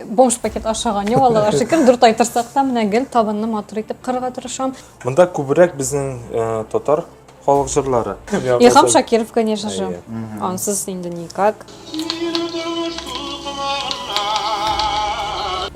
бомж пакет ашаган юк, Аллага шөкер, дүрт ай торсак та, менә гел табынны матур итеп кырырга тырышам. Монда күбрәк безнең э, татар халык җырлары. Илһам Шакиров, конечно же. Ансыз инде никак.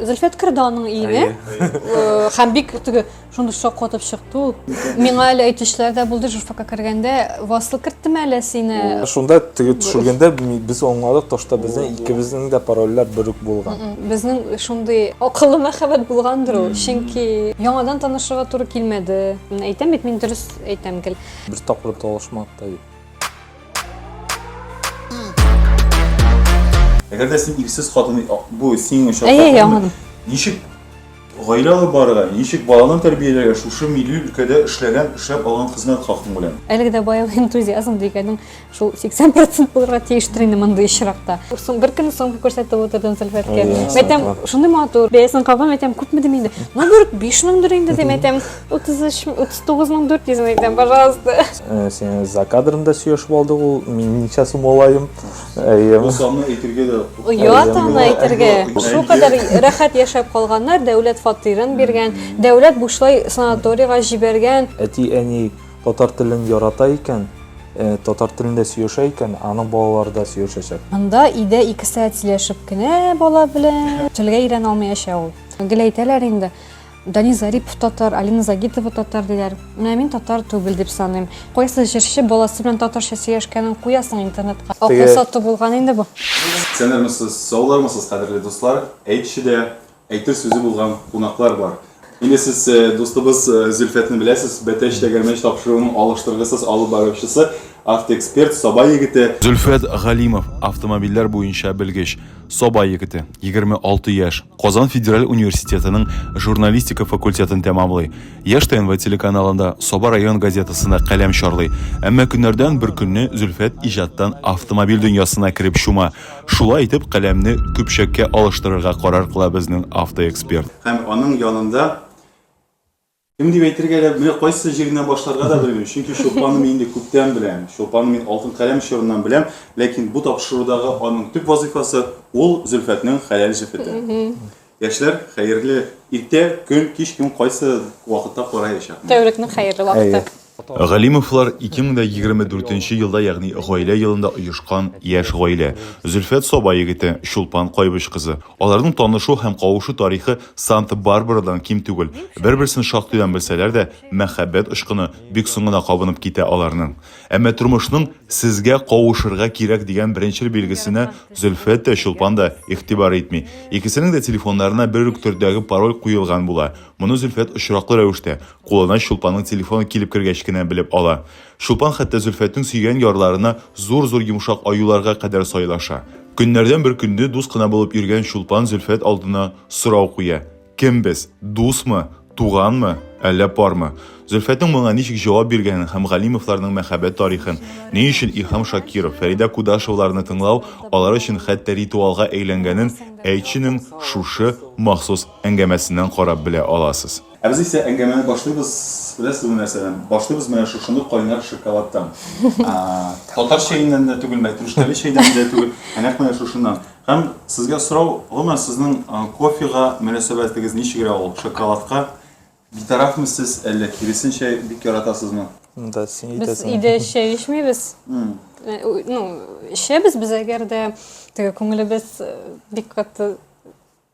Зөлфәт керде аның өенә. Э, һәм бик теге шундый шаккатып чыкты ул. Миңа әле әйтүчеләр дә булды, журфакка кергәндә, Васыл керттеме әллә сине? Шунда теге төшергәндә без аңладык, то что безнең икебезнең дә парольләр бер үк булган. Безнең шундый акыллы мәхәббәт булгандыр ул, чөнки яңадан танышырга туры килмәде. Әйтәм бит, мин дөрес әйтәм гел. Бер тапкыр талашмадык та бит. Әгәр дә син ирсез хатын, бу синең очракта. Әйе, аңладым. Ничек гаилә алып барырга, ничек баланы тәрбияләргә шушы милли өлкәдә эшләгән, эшләп алган хезмәт хакың белән? Әлеге дә баягы энтузиазм дигәнең шул 80% булырга тиештер инде мондый очракта. Соң бер көнне соңгы күрсәтеп утырдым Зөлфәткә. Әйтәм, шундый матур. Бәясен кабам, әйтәм, күпме дим инде. Ну, бер 5000дер инде дим, әйтәм. 33, 39400 әйтәм, пожалуйста. Э, син за кадром да сөйләшеп алдык ул, мин ничә сум алаем. Әйе. Бу санны әйтергә дә Оят аны әйтергә. Шул кадәр рәхәт яшәп калганнар, дәүләт фатирын биргән, дәүләт бушлай санаторийга җибәргән. Әти-әни татар телен ярата икән, э, татар телендә сөйләшә икән, аның балалары да сөйләшәчәк. Монда өйдә 2 сәгать сөйләшеп кенә бала белән телгә өйрәнә алмый яшә ул. Гел әйтәләр инде, Данис Зарипов татар, Алина Загитова татар диләр. Менә мин татар түгел дип саныйм. Кайсы җырчы баласы белән татарча сөйләшкәнен куясың интернетка. Акыл сату булган инде бу. Исәннәрмесез, саулармысыз, кадерле дуслар! Әйтче дә, әйтер сүзе булган кунаклар бар. Инде сез э, дустыбыз э, Зөлфәтне беләсез, Бәтәч тәгәрмәч тапшыруының алыштыргысыз алып баручысы, автоэксперт, Саба егете. Зөлфәт Галимов, автомобильләр буенча белгеч, Саба егете, 26 яшь, Казан федераль университетының журналистика факультетын тәмамлый. Яшь ТНВ телеканалында, Саба район газетасында каләм чарлый. Әмма көннәрдән бер көнне Зөлфәт иҗаттан автомобиль дөньясына кереп чума. Шулай итеп, каләмне көпчәккә алыштырырга карар кыла безнең автоэксперт. Һәм аның янында Кем дип әйтергә дә, менә кайсы җиреннән башларга да белмим. Чөнки Чулпанны мин инде күптән беләм. Чулпанны мин Алтын каләм чорыннан беләм. Ләкин бу тапшырудагы аның төп вазыйфасы ул Зөлфәтнең хәләл җефете. Яшьләр, хәерле иртә, көн, кич, кем кайсы вакытта караячак. Тәүлекнең хәерле вакыты. Галимовлар 2024 нче елда, ягъни Гаилә елында оешкан яшь гаилә. Зөлфәт Саба егете, Чулпан Кайбыч кызы. Аларның танышу һәм кавышу тарихы Санта-Барбарадан ким түгел. Бер-берсен шактыйдан белсәләр дә, мәхәббәт очкыны бик соң гына кабынып китә аларның. Әмма тормышның сезгә кавышырга кирәк дигән беренчел билгесенә Зөлфәт тә, Чулпан да игътибар итми. Икесенең дә телефоннарына бер үк төрдәге пароль куелган була. Моны Зөлфәт очраклы рәвештә, Кулына Чулпанның телефоны килеп кергәч кенә белеп ала. Чулпан хәтта Зөлфәтнең сөйгән ярларына зур-зур йомшак аюларга кадәр сайлаша. Көннәрдән бер көнне дус кына булып йөргән Чулпан Зөлфәт алдына сорау куя, Кем без, дусмы, туганмы, әллә пармы? Зөлфәтнең моңа ничек җавап биргәнен һәм Галимовларның мәхәббәт тарихын, ни өчен Илһам Шакиров, Фәридә Кудашеваларны тыңлау алар өчен хәтта ритуалга әйләнгәнен Әйтченең шушы махсус әңгәмәсеннән карап белә аласыз. Ә без исә әңгәмәне башлыйбыз, беләсезме нәрсәдән? Башлыйбыз менә шушындый кайнар шоколадтан. Татар чәеннән дә түгел, мәтрүшкәле чәйдән дә түгел, ә нәкъ менә шушыннан. Һәм сезгә сорау, гомумән сезнең кофега мөнәсәбәтегез ничегрәк ул? Шоколадка битарафмы сез, әллә киресенчә бик яратасызмы? Да, син Без әйтәсең. өйдә чәй эчмибез. Ну, эчәбез без әгәр дә теге күңелебез бик каты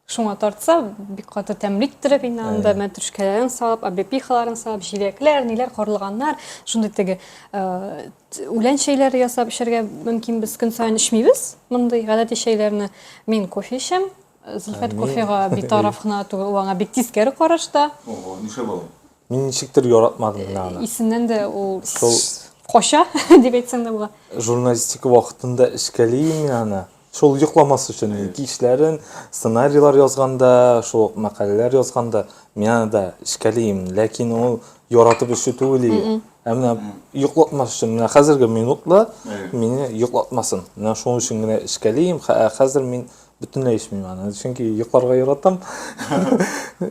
Шуңа тартса, бик каты тәмле иттереп инде анда мәтрүшкәләрен салып, облепихаларын салып, җиләкләр, ниләр, карлыганнар, шундый теге э, үлән чәйләре ясап эчәргә мөмкин. Без көн саен эчмибез мондый гадәти чәйләрне. Мин кофе эчәм. Зөлфәт кофега битараф кына түгел, ул аңа бик тискәре карашта. Ого, нишләп алай? Мин ничектер яратмадым менә аны. Исеннән дә ул Шул кача, дип әйтсәң дә була. Журналистика вакытында эчкәлим мин аны. Шул йокламас өчен кичләрен сценарийлар язганда, шул ук мәкаләләр язганда мин аны да эчкәлим, ләкин ул яратып эчү түгел иде. Ә менә йоклатмас өчен, менә хәзерге минутла мине йоклатмасын. Менә шуның өчен генә эчкәлим. Ә хәзер мин бөтенләй эчмим аны, чөнки йокларга яратам.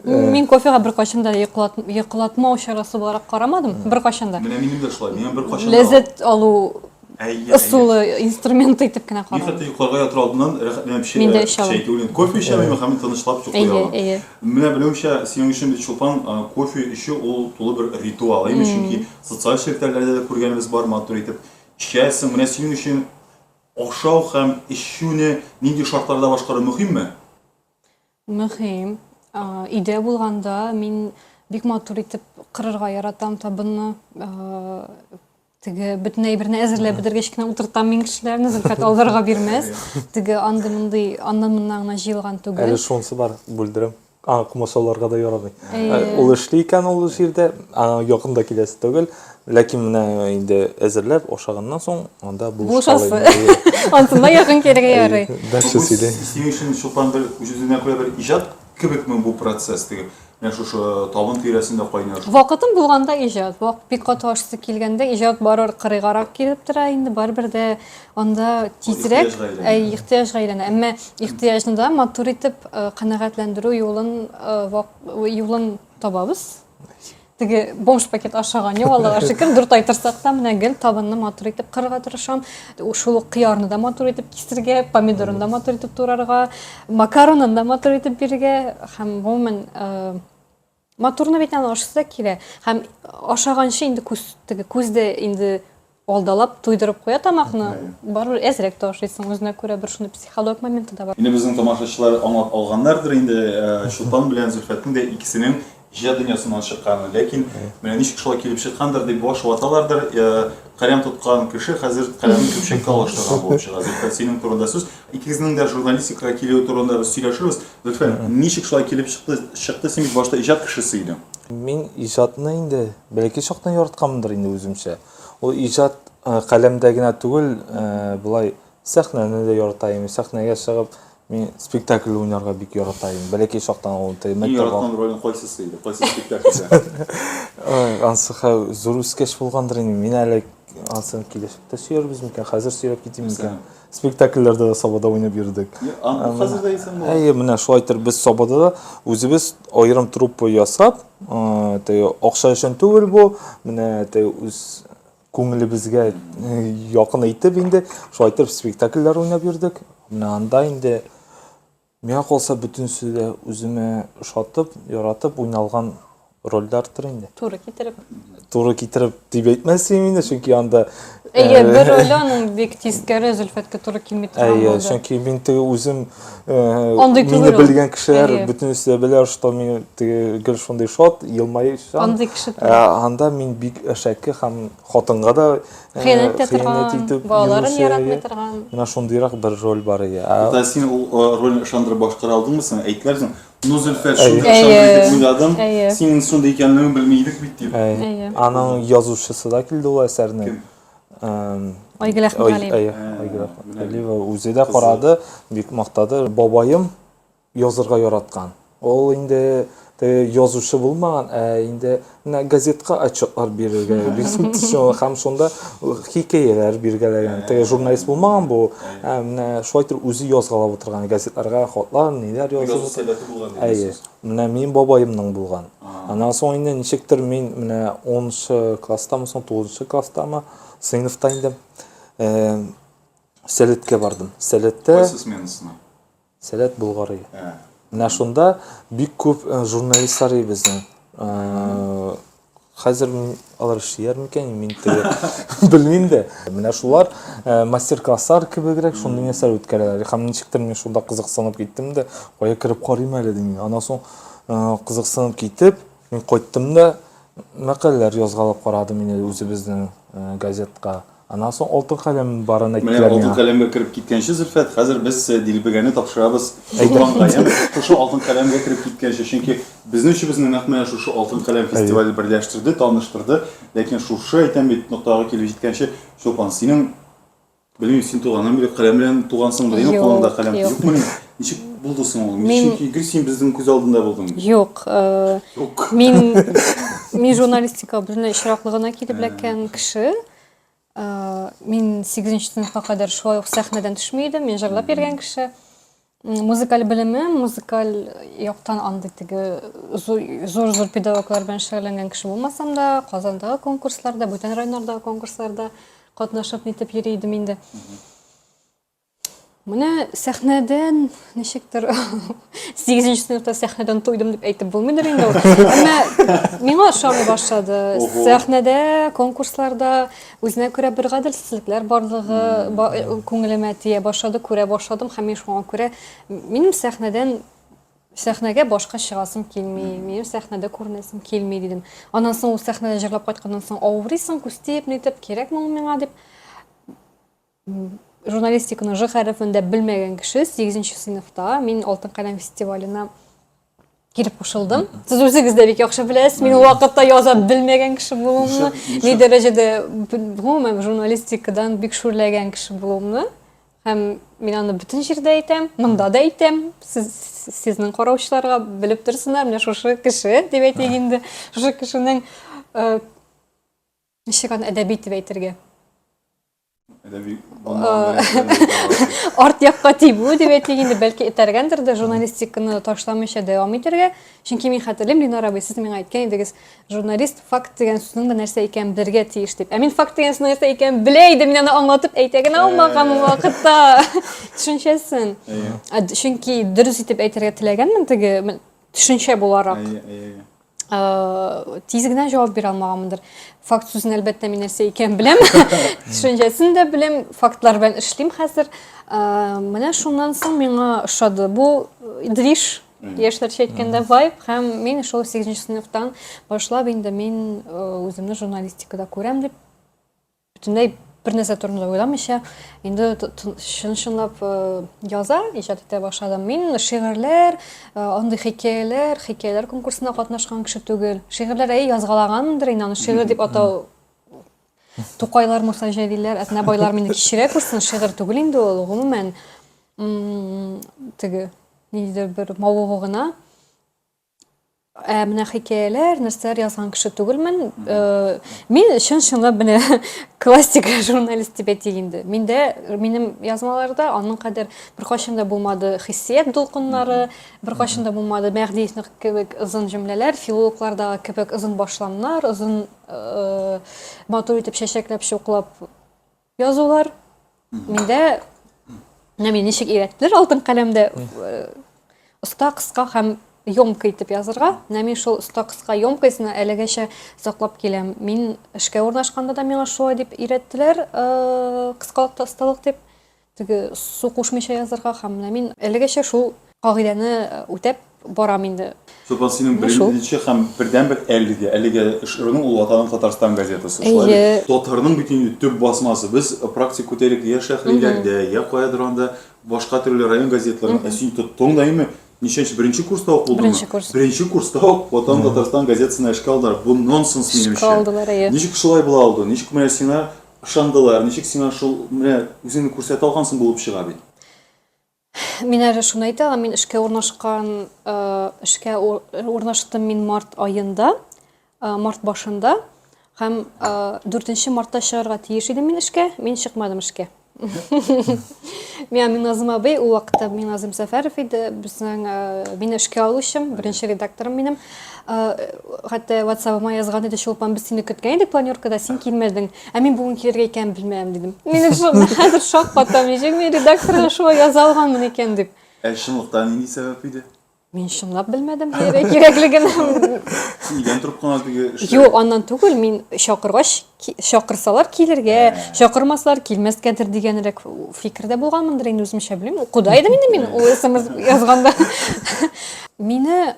Мин кофега беркайчан да йоклатмау чарасы буларак карамадым, беркайчан да. Менә минем дә шулай, миңа беркайчан да. Ләззәт алу ысулы, инструменты итеп кенә Мин карыйм. хәтта йокларга ятыр алдыннан рәхәтләнеп чәй, Мин дә эчә алам. чәй түгел, кофе эчәм мин һәм тынычлап йоклый Әйе, алам. әйе. Менә белүемчә, синең өчен бит Чулпан кофе эчү ул тулы бер ритуал, әйеме? Чөнки социаль челтәрләрдә дә күргәнебез бар, матур итеп эчәсең. Менә синең өчен ашау һәм эчүне нинди шартларда башкару мөһимме? Мөһим. Өйдә булганда мин бик матур итеп кырырга яратам табынны. Теге бөтен әйберне әзерләп бетергәч кенә утыртам мин кешеләрне, Зөлфәт алдарга бирмәс. Теге андый-мондый, аннан-моннан гына җыелган түгел. Әле шунысы бар, бүлдерәм. Аңа комачауларга да ярамый. Ул эшли икән ул җирдә, аңа якын да киләсе түгел. Ләкин менә инде әзерләп ашаганнан соң анда булышасы. Ансында якын килергә ярый. Дальше сөйлә. Синең өчен Чулпан бер үз-үзенә күрә бер иҗат кебекме бу процесс теге? Менә шушы табын тирәсендә кайнаш. Вакытым булганда иҗат, вак бик каты ашысы килгәндә иҗат барыбер кырыйгарак килеп тора инде, барыбер дә анда тизрәк ихтыяҗга әйләнә. Әмма ихтыяҗны да матур итеп канәгатьләндерү юлын юлын табабыз. Теге бомж пакет ашаган юк, Аллага шөкер, дүрт ай торсак та, менә гел табынны матур итеп кырырга тырышам. Шул ук кыярны да матур итеп кисергә, помидорын да матур итеп турарга, макаронын да матур итеп бирергә һәм гомумән Матурны бит аны ашысы да килә. Һәм ашаганчы инде күз теге күз дә инде алдалап туйдырып куя тамакны. Барыбер әзрәк тә ашыйсың, үзенә күрә бер шундый психологик моменты да бар. Инде безнең тамашачылар аңлап алганнардыр инде, Чулпан белән Зөлфәтнең дә икесенең иҗат дөньясыннан чыкканын. Ләкин менә ничек шулай килеп чыккандыр дип баш ваталардыр. Каләм тоткан кеше хәзер каләмне көпчәккә алыштырган булып чыга. Зөлфәт, синең турында сүз. Икегезнең дә журналистикага килүе турында без сөйләшербез. Зөлфәт, ничек шулай килеп чыкты, чыкты син бит башта иҗат кешесе идең. Мин иҗатны инде бәләкәй чактан яратканмындыр инде үземчә. Ул иҗат э, каләмдә генә түгел, э, болай сәхнәне дә ярата идем. Сәхнәгә чыгып, мин спектакль уйнарга бик ярата идем. Бәләкәй чактан ул теге Иң мәктәп яраткан ролең кайсысы иде? Кайсы спектакльдә? Ой, Ансы хәл зур үскәч булгандыр инде. Мин әле ансын киләчәктә сөярбез микән, хәзер сөйләп китим микән? Спектакльләрдә дә Сабада уйнап йөрдек. Хәзер дә исән була. Әйе, менә шулай итеп без Сабада да үзебез аерым труппа ясап, теге акча өчен түгел бу, менә теге үз күңелебезгә якын итеп инде шулай итеп спектакльләр уйнап йөрдек. Менә анда инде Миңа калса, бөтенесе дә үземә ошатып, яратып уйналган рольләрдер инде. Туры китереп. Туры китереп дип әйтмәс идем инде, чөнки анда Әйе, бер роль аның бик тискәре Зөлфәткә туры килми торган Әйе, булды. чөнки мин теге үзем Андый мине түгел ул. белгән кешеләр Әйе. бөтенесе дә белә, что мин теге гел шундый шат, елмаючан. Андый кеше түгел. Ә анда мин бик әшәке һәм хатынга да Хыянәт итә хыянәт торган, итеп балаларын йөрүче, яратмый торган. Менә шундыйрак бер роль бар иде. Ә син ул рольне ышандырып башкара алдыңмы соң? Әйттеләр соң, ну Зөлфәт, шундый Әйе. ышандырып дип уйладым. Әйе. Синең шундый икәнлегеңне белми идек бит дип. Әйе. Аның язучысы да килде ул әсәрне. Кем? Айгөл Әхмәтгалиева. Әйе, Айгөл Әхмәтгалиева үзе дә карады, бик мактады. Бабаем язырга яраткан. Ул инде теге язучы булмаган, ә инде менә газетка отчетлар бирергә һәм шунда хикәяләр биргәләгән. Теге журналист булмаган бу, ә менә шулай итеп үзе язгалап утырган газетларга хатлар, ниләр язып. Язу сәләте булган дигән Әйе. сүз. Менә минем бабаемның булган. Аннан соң инде ничектер мин менә 10 класстамы соң, 9 класстамы, сыйныфта инде Сәләткә бардым. Сәләттә Кайсы сменасына? Сәләт Болгария. Менә шунда бик күп э, журналистлар безнең. Э, хәзер алар эшлиләр микән, мин теге белмим дә. Менә шулар э, мастер-класслар кебегрәк шундый нәрсәләр үткәрәләр. Һәм ничектер мин шунда кызыксынып киттем дә, кая кереп карыйм әле дим. Аннан соң кызыксынып китеп, мин кайттым да мәкаләләр язгалап карадым инде үзебезнең газетка. Аннан соң алтын каләм барын Менә әйттеләр алтын миңа. каләмгә кереп киткәнче, Зөлфәт, хәзер без э, дилбегәне тапшырабыз Чулпанга, яме? Шушы алтын каләмгә кереп киткәнче, чөнки безнең өчебезне нәкъ менә шушы алтын каләм фестивале берләштерде, таныштырды. Ләкин шушы, әйтәм бит, ноктага килеп җиткәнче, Чулпан, синең, белмим, син туганнан бирле каләм белән тугансыңдыр, инде Юк, кулыңда каләм юк. юкмыни? Ничек булды соң ул? Мин- Чөнки гел син безнең күз алдында булдың. Юк, э, Юк. мин мин журналистикага бөтенләй очраклы гына килеп эләккән кеше. Э, мин 8 сыйныфка кадәр шулай ук сәхнәдән төшми идем, мин җырлап йөргән кеше. Музыкаль белемем, музыкаль яктан андый теге зур-зур педагоглар белән шөгыльләнгән кеше булмасам да, Казандагы конкурсларда, бүтән районнардагы конкурсларда катнашып нитеп йөри идем инде. Менә сәхнәдән ничектер 8 сыйныфта сәхнәдән туйдым дип әйтеп булмыйдыр инде ул. Әмма миңа ошамый башлады. Сәхнәдә, конкурсларда үзенә күрә бер гаделсезлекләр барлыгы күңелемә тия башлады, күрә башладым һәм мин шуңа күрә минем сәхнәдән сәхнәгә башка чыгасым килми, минем сәхнәдә күренәсем килми дидем. Аннан соң ул сәхнәдә җырлап кайтканнан соң авырыйсың, күз тиеп, нитеп, кирәкме ул миңа дип. Журналистиканы Ж хәрефен дә белмәгән кеше 8 сыйныфта мин Алтын каләм фестиваленә килеп кушылдым. Сез үзегез дә бик яхшы беләсез, мин ул вакытта яза белмәгән кеше булуымны, ни дәрәҗәдә гомумән журналистикадан бик шүрләгән кеше булуымны. Һәм мин аны бөтен җирдә әйтәм, монда да әйтәм. Сез сезнең караучыларга белеп торсыннар, менә шушы кеше дип әйтик инде. Шушы кешенең э, ничек аны әдәби дип әйтергә? Әдәби арт якка тибү дип әйтик инде, бәлки этәргәндер дә журналистиканы ташламыйча дәвам итәргә. Чөнки мин хәтерлим, Ленар абый, сез миңа әйткән идегез, журналист факт дигән сүзнең дә нәрсә икәнен белергә тиеш дип. Ә мин факт дигән сүзнең нәрсә икәнен белә идем, мин аны аңлатып әйтә генә алмаган ул вакытта төшенчәсен. Чөнки дөрес итеп әйтергә теләгәнмен теге төшенчә буларак. Тиз генә җавап бирә алмаганмындыр. Факт сүзен әлбәттә мин нәрсә икәнен беләм. Төшенчәсен дә беләм, фактлар белән эшлим хәзер. Менә шуннан соң миңа ошады. Бу движ, яшьләрчә әйткәндә, вайб һәм мин шул 8 сыйныфтан башлап инде мин үземне журналистикада күрәм дип бөтенләй бер нәрсә турында уйламыйча, инде чын-чынлап э, яза, иҗат итә башладым. Мин шигырьләр, э, андый хикәяләр, хикәяләр конкурсында катнашкан кеше түгел. Шигырьләр әй язгалаганмындыр инде, аны шигырь дип атау Тукайлар, Муса Җәлилләр, Әтнәбайлар мине кичерә күрсен, шигырь түгел инде ул, гомумән, теге ниндидер бер мавыгу гына. Ә менә хикәяләр, нәрсәләр язган кеше түгелмен. Э, мин чын-чынлап менә классик журналист дип әйтик инде. Миндә, минем язмаларда аның кадәр беркайчан да булмады хиссият дулкыннары, беркайчан да булмады Мәһдиевнең кебек озын җөмләләр, филологлардагы кебек озын башламнар, озын э, матур итеп чәчәкләп, чуклап Язулар. Миндә менә мин ничек өйрәттеләр алтын каләмдә э, оста кыска һәм емко итеп язырга. Менә мин шул оста кыска емкость-ны әлегәчә саклап киләм. Мин эшкә урнашканда да миңа шулай дип өйрәттеләр, э, кыскалыкта осталык дип. Теге су кушмыйча язырга һәм менә мин әлегәчә шул кагыйдәне э, үтәп барам инде. Чулпан, синең беренче һәм бердәнбер әлегә, әлегә эш урының ул Ватаным Татарстан газетасы. Шулай бит? Татарның бит инде төп басмасы. Без практик күтәрик я шәһриләрдә, я каядыр анда башка төрле район газеталарында. Ә син тоттың да инде ничәнче беренче курста ук булдыңмы? Беренче курс. Беренче курста ук Ватаным Татарстан газетасына эшкә алдылар. Бу нонсенс минемчә. Эшкә алдылар, әйе. Ничек шулай була алды? Ничек менә сиңа ышандылар? Ничек сиңа шул менә үзеңне күрсәтә алгансың булып чыга бит? Мин әле шуны әйтә алам, мин эшкә урнашкан, э, эшкә урнаштым мин март аенда, э, март башында һәм 4 э, мартта чыгарга тиеш идем мин эшкә, мин чыкмадым эшкә. Миңа Миназым абый, ул вакытта Миназым Сәфәров иде, безнең мине эшкә алучым, беренче редакторым минем. Хәтта WhatsApp-ыма язган иде, Чулпан, без сине көткән идек планеркада, син килмәдең. Ә мин бүген килергә икәнен белмәдем, дидем. Мин шул хәзер шаккатам, ничек мин редакторга шулай яза алганмын икән дип. Ә чынлыкта нинди сәбәп иде? Мин чынлап белмәдем килергә кирәклеген. Син өйдән торып кына теге эшләр. Юк, аннан түгел, мин чакыргач, чакырсалар килергә, чакырмасалар килмәскәдер дигәнрәк фикердә булганмындыр инде үземчә белмим. Укуда идем инде мин ул смс язганда. Мине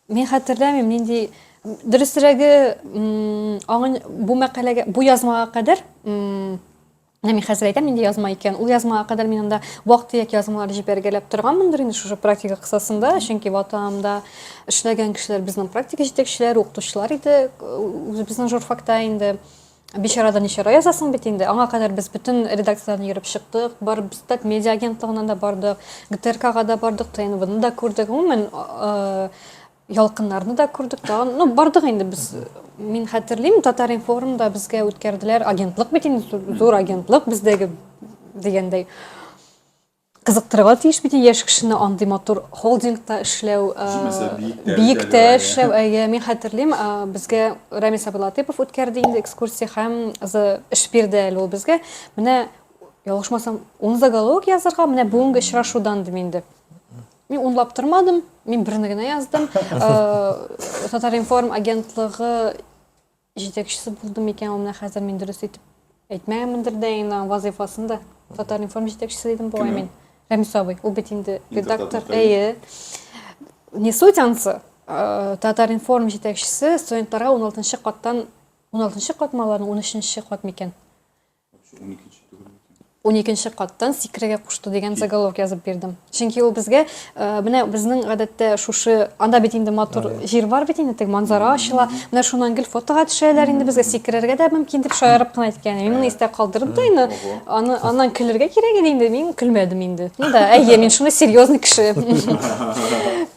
Мин хәтерләмим, нинди дөресрәге, аңын бу мәкаләгә, бу язмага кадәр, менә мин хәзер әйтәм, нинди язма икән. Ул язмага кадәр мин анда вак-төяк язмалар җибәргәләп торганмындыр инде шушы практика кысасында, чөнки Ватанымда эшләгән кешеләр безнең практика җитәкчеләре, укытучылар иде, үзебезнең журфакта инде. Бичарадан ничара язасың бит инде. Аңа кадәр без бөтен редакцияләрне йөреп чыктык. Барып без Татмедиа агентлыгына да бардык, ГТРКга да бардык, ТНВны да күрдек. Гомумән, Ялкыннарны да күрдек тагын. Ну, бардык инде без. Мин хәтерлим, Татар-информда безгә үткәрделәр. Агентлык бит инде, зур агентлык бездәге дигәндәй. Кызыктырырга тиеш бит яшь кешене андый матур холдингта эшләү, биектә эшләү. Әйе, мин хәтерлим, безгә Рамис абый Латыйпов үткәрде инде экскурсия һәм эш бирде әле ул безгә. Менә ялгышмасам, ун заголовок язырга, менә бүгенге очрашудан дим инде. Мин унлап тормадым, мин берне генә яздым. Татар-информ агентлыгы җитәкчесе булды микән ул, менә хәзер мин дөрес итеп әйтмәгәнмендер дә инде аның вазыйфасын да. Татар-информ җитәкчесе дидем бугай мин. Рәмис абый, ул бит инде редактор. Әйе. Не суть ансы. Татар-информ җитәкчесе студентларга 16 каттан 16 кат маларның 13 кат микән? 12 каттан сикерергә кушты дигән заголовок язып бирдем. Чөнки ул безгә, э, менә безнең гадәттә шушы, анда бит инде матур җир бар бит инде, теге манзара ачыла. Менә шуннан гел фотога төшәләр инде безгә сикерергә дә мөмкин дип шаярып кына әйткән. Мин моны истә калдырып да инде, аны аннан көлергә кирәк иде инде, мин көлмәдем инде. Ну да, әйе, мин шундый серьезный кеше.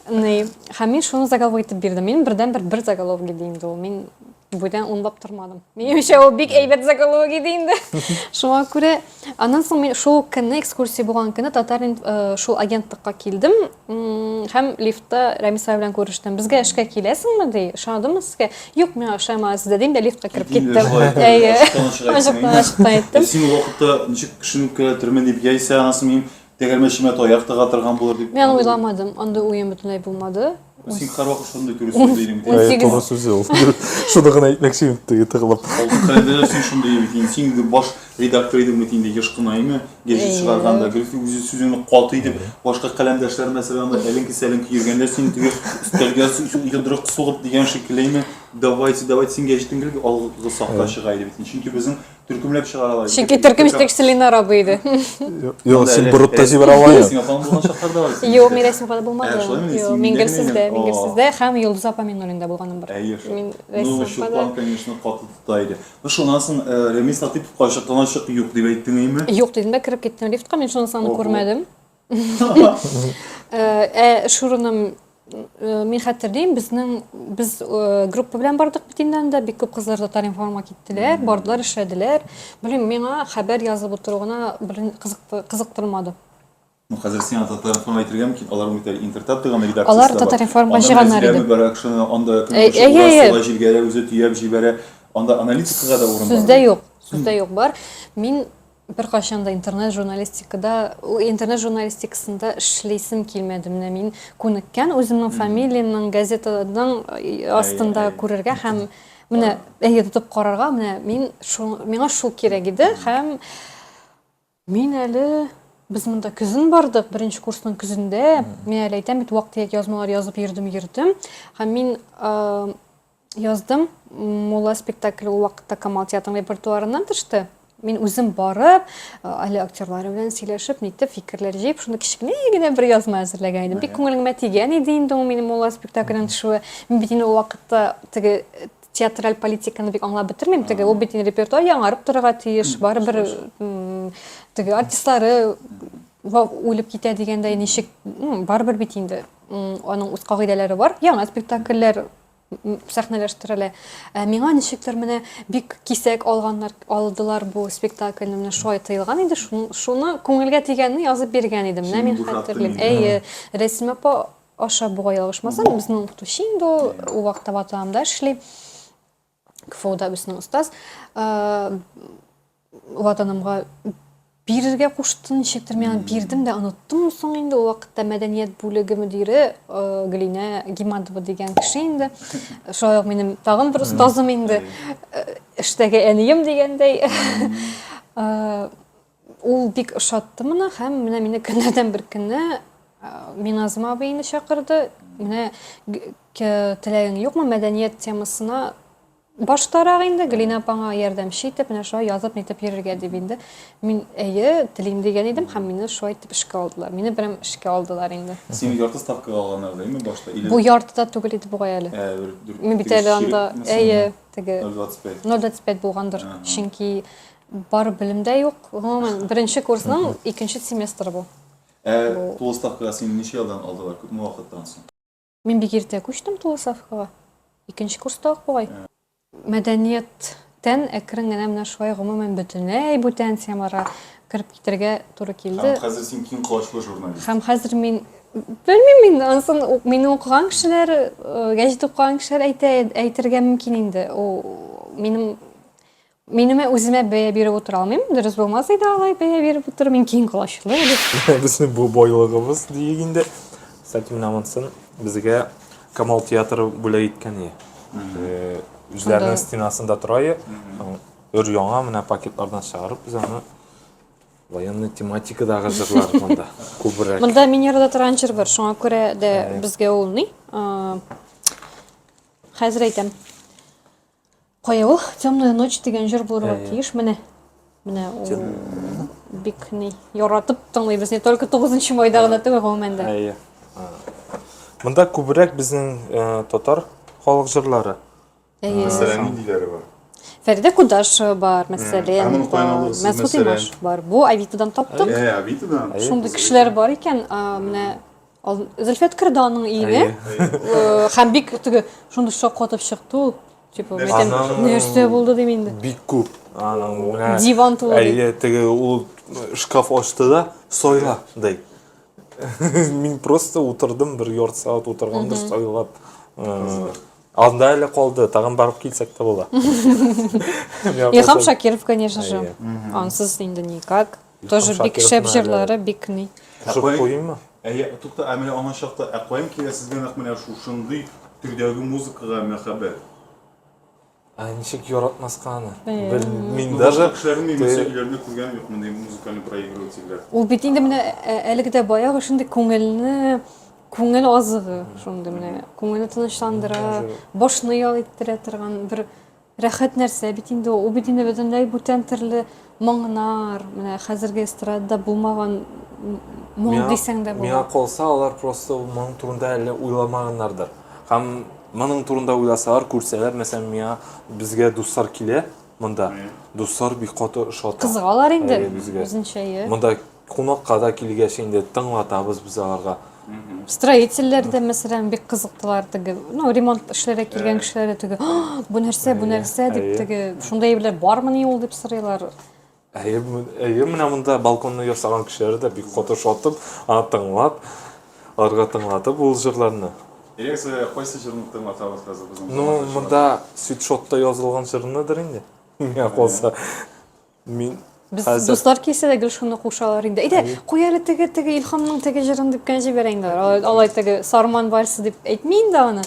Ни, һәм мин шуны заголовок итеп бирдем. Мин бердәнбер бер заголовок иде инде ул. Мин Бүтән унлап тормадым. Минемчә, ул бик әйбәт заголовок иде инде. Шуңа күрә, аннан соң мин шул көнне, экскурсия булган көнне Татар э, шул агентлыкка килдем һәм лифтта Рәмис абый белән күрештем. Безгә эшкә киләсеңме, ди? Ышандымы сезгә? Юк, миңа ышанмагыз сездә, дим дә лифтка кереп киттем. Әйе. Ачыктан ачыктан әйттем. Син ул вакытта ничек кешене үпкәләтермен дип, яисә анасы минем тәгәрмәчемә таяк тыга торган булыр дип. Мин уйламадым, андый уем бөтенләй булмады. Син һәрвакыт шундый туры сүзле идең бит. Әйе, туры сүзе ул. Шуны гына әйтмәкче идем, теге тыгылып. Алтын календарьда син шундый бит инде. Син инде баш редактор идең бит инде еш кына, әйме? Гәҗит чыгарганда, гел үзе сүзеңне каты итеп, башка каләмдәшләр мәсәлән, анда әленке-сәленке йөргәндә син теге өстәлгә йодрык сугып дигән шикелле, әйме? Давайте, давайте, син гәҗитең гел алгы сафта чыга иде бит. Чөнки безнең Төркемләп чыгаралар. Чөнки төркем җитәкчесе Ленар абый иде. Юк, син борып та җибәрә аласың. Син апаң булган чаклар да бар. Юк, мин Рәсим апада булмады. Юк, мин гел сездә, мин гел сездә һәм Йолдыз апа Миннуллинда булганым бар. Әйе шул. Мин Рәсим апада. Чулпан, конечно, каты тота иде. Ну, шуннан соң Рәмис Латыйповка ачыктан ачык юк дип әйттең, әйме? Юк дидем дә кереп киттем лифтка, мин шунысын аны күрмәдем. Ә шурыным мин хәтерлим, безнең без группа белән бардык бит инде анда, бик күп кызлар Татар-информга киттеләр, бардылар, эшләделәр. Белмим, миңа хәбәр язып утыру гына кызыктырмады. Ну, хәзер сиңа Татар-информ әйтергә мөмкин, алар бит әле Интертат дигән редакциясе Алар Татар-информга җыйганнар иде. Мөбарәкшина анда көн җилгәрә, үзе төяп җибәрә. Анда аналитикага да урын бар. Сүздә юк, сүздә юк бар. Мин Беркайчан да интернет журналистикада, интернет журналистикасында эшлисем килмәде. Менә мин күнеккән үземнең фамилиямнең газетаның астында күрергә һәм менә әйе тотып карарга, менә мин шул, миңа шул кирәк иде һәм мин әле без монда көзен бардык, беренче курсның көзендә. Мин әле әйтәм бит, вак-төяк язмалар язып йөрдем, йөрдем. Һәм мин Яздым. Мулла спектакле ул вакытта Камал театрының репертуарыннан төште. Мин үзем барып, әле актерлары белән сөйләшеп, нитеп, фикерләр җыеп, шуны кечкенә генә бер язма әзерләгән идем. Бик күңелемә тигән иде инде ул минем Мулла спектакленең төшүе. Мин бит инде ул вакытта теге театраль политиканы бик аңлап бетермим. Теге ул бит инде репертуар яңарып торырга тиеш. Барыбер теге артистлары үлеп китә дигәндәй ничек, барыбер бит инде аның үз кагыйдәләре бар. Яңа спектакльләр сәхнәләштерелә. Ә миңа ничектер менә бик кисәк алганнар, алдылар бу спектакльне, менә шулай тыелган иде, шуны, шуны күңелгә тигәнне язып биргән идем. Менә мин хәтерлим. Әйе, Рәсимә апа аша бугай ялгышмасам, безнең укытучы инде ул, ул вакытта Ватанымда эшли. КФУда безнең остаз. Ватанымга бирергә кушты, ничектер мин аны бирдем дә оныттым соң инде ул вакытта мәдәният бүлеге мөдире э, Гөлинә Гимадова дигән кеше инде. Шулай ук минем тагын бер остазым инде, э, эштәге әнием дигәндәй. Э, ул бик ошатты моны һәм менә мине көннәрдән бер көнне Миназым абый инде чакырды. Менә теләгең юкмы мәдәният темасына Баштарак инде Галина апаңа ярдәмче итеп, менә шулай язып нитеп йөрергә дип инде. Мин әйе, телим дигән идем һәм мине шулай итеп эшкә алдылар. Мине прям эшкә алдылар инде. Сине ярты ставкага алганнар да, әйме башта? Или... Бу ярты да түгел иде бугай әле. Ә, бер, бер, Мин бит әле анда, әйе, теге 0,25. 0,25 булгандыр. Чөнки бар белем дә юк. Гомумән, беренче курсның икенче семестры бу. Ә тулы ставкага сине ничә елдан алдылар? Күпме вакыттан соң? Мин бик иртә күчтем тулы ставкага. Икенче курста ук бугай. Мәдәнияттән әкрен генә менә шулай гомумән бөтенләй бүтән темаларга. кереп китәргә туры килде. Һәм хәзер син киң колачлы журналист. Һәм хәзер мин белмим инде, ансын мине укыган кешеләр, э, гәҗит укыган кешеләр әйтә, әйтергә мөмкин инде. Ул минем Минемә үземә бәя биреп утыра алмыйм. Дөрес булмас иде алай бәя биреп утыру. Мин киң колачлы дип. Безнең бу байлыгыбыз диек инде. Кстати, менә монысын безгә Камал театры бүләк иткән иде. Э, Үзләренең стенасында тора иде. Өр яңа менә пакетлардан чыгарып без аны военный тематикадагы җырлар монда күбрәк. Монда мин ярата торган җыр бар, шуңа күрә дә безгә ул ни? Хәзер әйтәм. Кая ул? Темная ночь дигән җыр булырга тиеш. Менә. Менә ул бик ни яратып тыңлыйбыз. Не только 9 майда гына түгел, гомумән дә. Әйе. Монда күбрәк безнең э, татар халык җырлары. Әйе. Мәсәлән, ниндиләре бар? Фәридә Кудашева бар, мәсәлән, моны каян алдыгыз сез, Мәсгут мәсәлән? Имашев бар. Бу Авитодан таптык. Ә, Авитодан? Шундый кешеләр бар икән, менә Зөлфәт керде аның өенә. Һәм бик теге шундый шаккатып чыкты ул. Типа, әйтәм, нәрсә булды дим инде. Бик күп. Аның менә диван тулы. Әйе, теге ул шкаф ачты да, сайла ди. Мин просто утырдым, бер ярты сәгать утыргандыр сайлап. Анда әле калды, тагын барып килсәк тә була. Илһам Шакиров, конечно же. Ансыз инде никак. Тоже бик шәп җырлары, бик ни. Кушып куйыйммы? Әйе, тукта, ә менә ана чакта, ә каян килә сезгә нәкъ менә шушындый төрдәге музыкага мәхәббәт? Ә ничек яратмаска аны? Белмим, мин даже кешеләрнең мин мәсәлән өйләрендә күргәнем юк мондый музыкальный проигрывательләр. Ул бит инде менә әлеге дә баягы шундый күңелне күңел азыгы шундый менә күңелне тынычландыра, башны ял иттерә торган бер Рәхәт нәрсә бит инде ул. Ул бит инде бөтенләй бүтән төрле моңнар, менә хәзерге эстрадада булмаган моң дисәң дә була. Миңа калса, алар просто моң турында әле уйламаганнардыр. Һәм моның турында уйласалар, күрсәләр, мәсәлән, миңа безгә дуслар килә монда. Дуслар бик каты ошата. Кызыгалар инде үзенчә, иә. Монда Кунакка да килгәч инде тыңлатабыз без аларга. Строительләр дә, мәсәлән, бик кызыктылар теге, ну, ремонт эшләргә килгән кешеләр дә теге, бу нәрсә, бу нәрсә дип теге, шундый әйберләр бармыни ул дип сорыйлар. Әйе, әйе, менә монда балконны ясаган кешеләр дә бик каты шатып, аны тыңлап, аларга тыңлатып ул җырларны. Реакция кайсы җырны тыңлатабыз хәзер безнең? Ну, монда свитшотта язылган җырныдыр инде. Миңа калса. Мин Без хәзер... дуслар килсә дә гел шуны кушалар инде. Әйдә, куй әле теге теге Илһамның теге җырын дип кенә җибәрә инде. Алай, алай теге Сарман вальсы дип әйтми инде аны.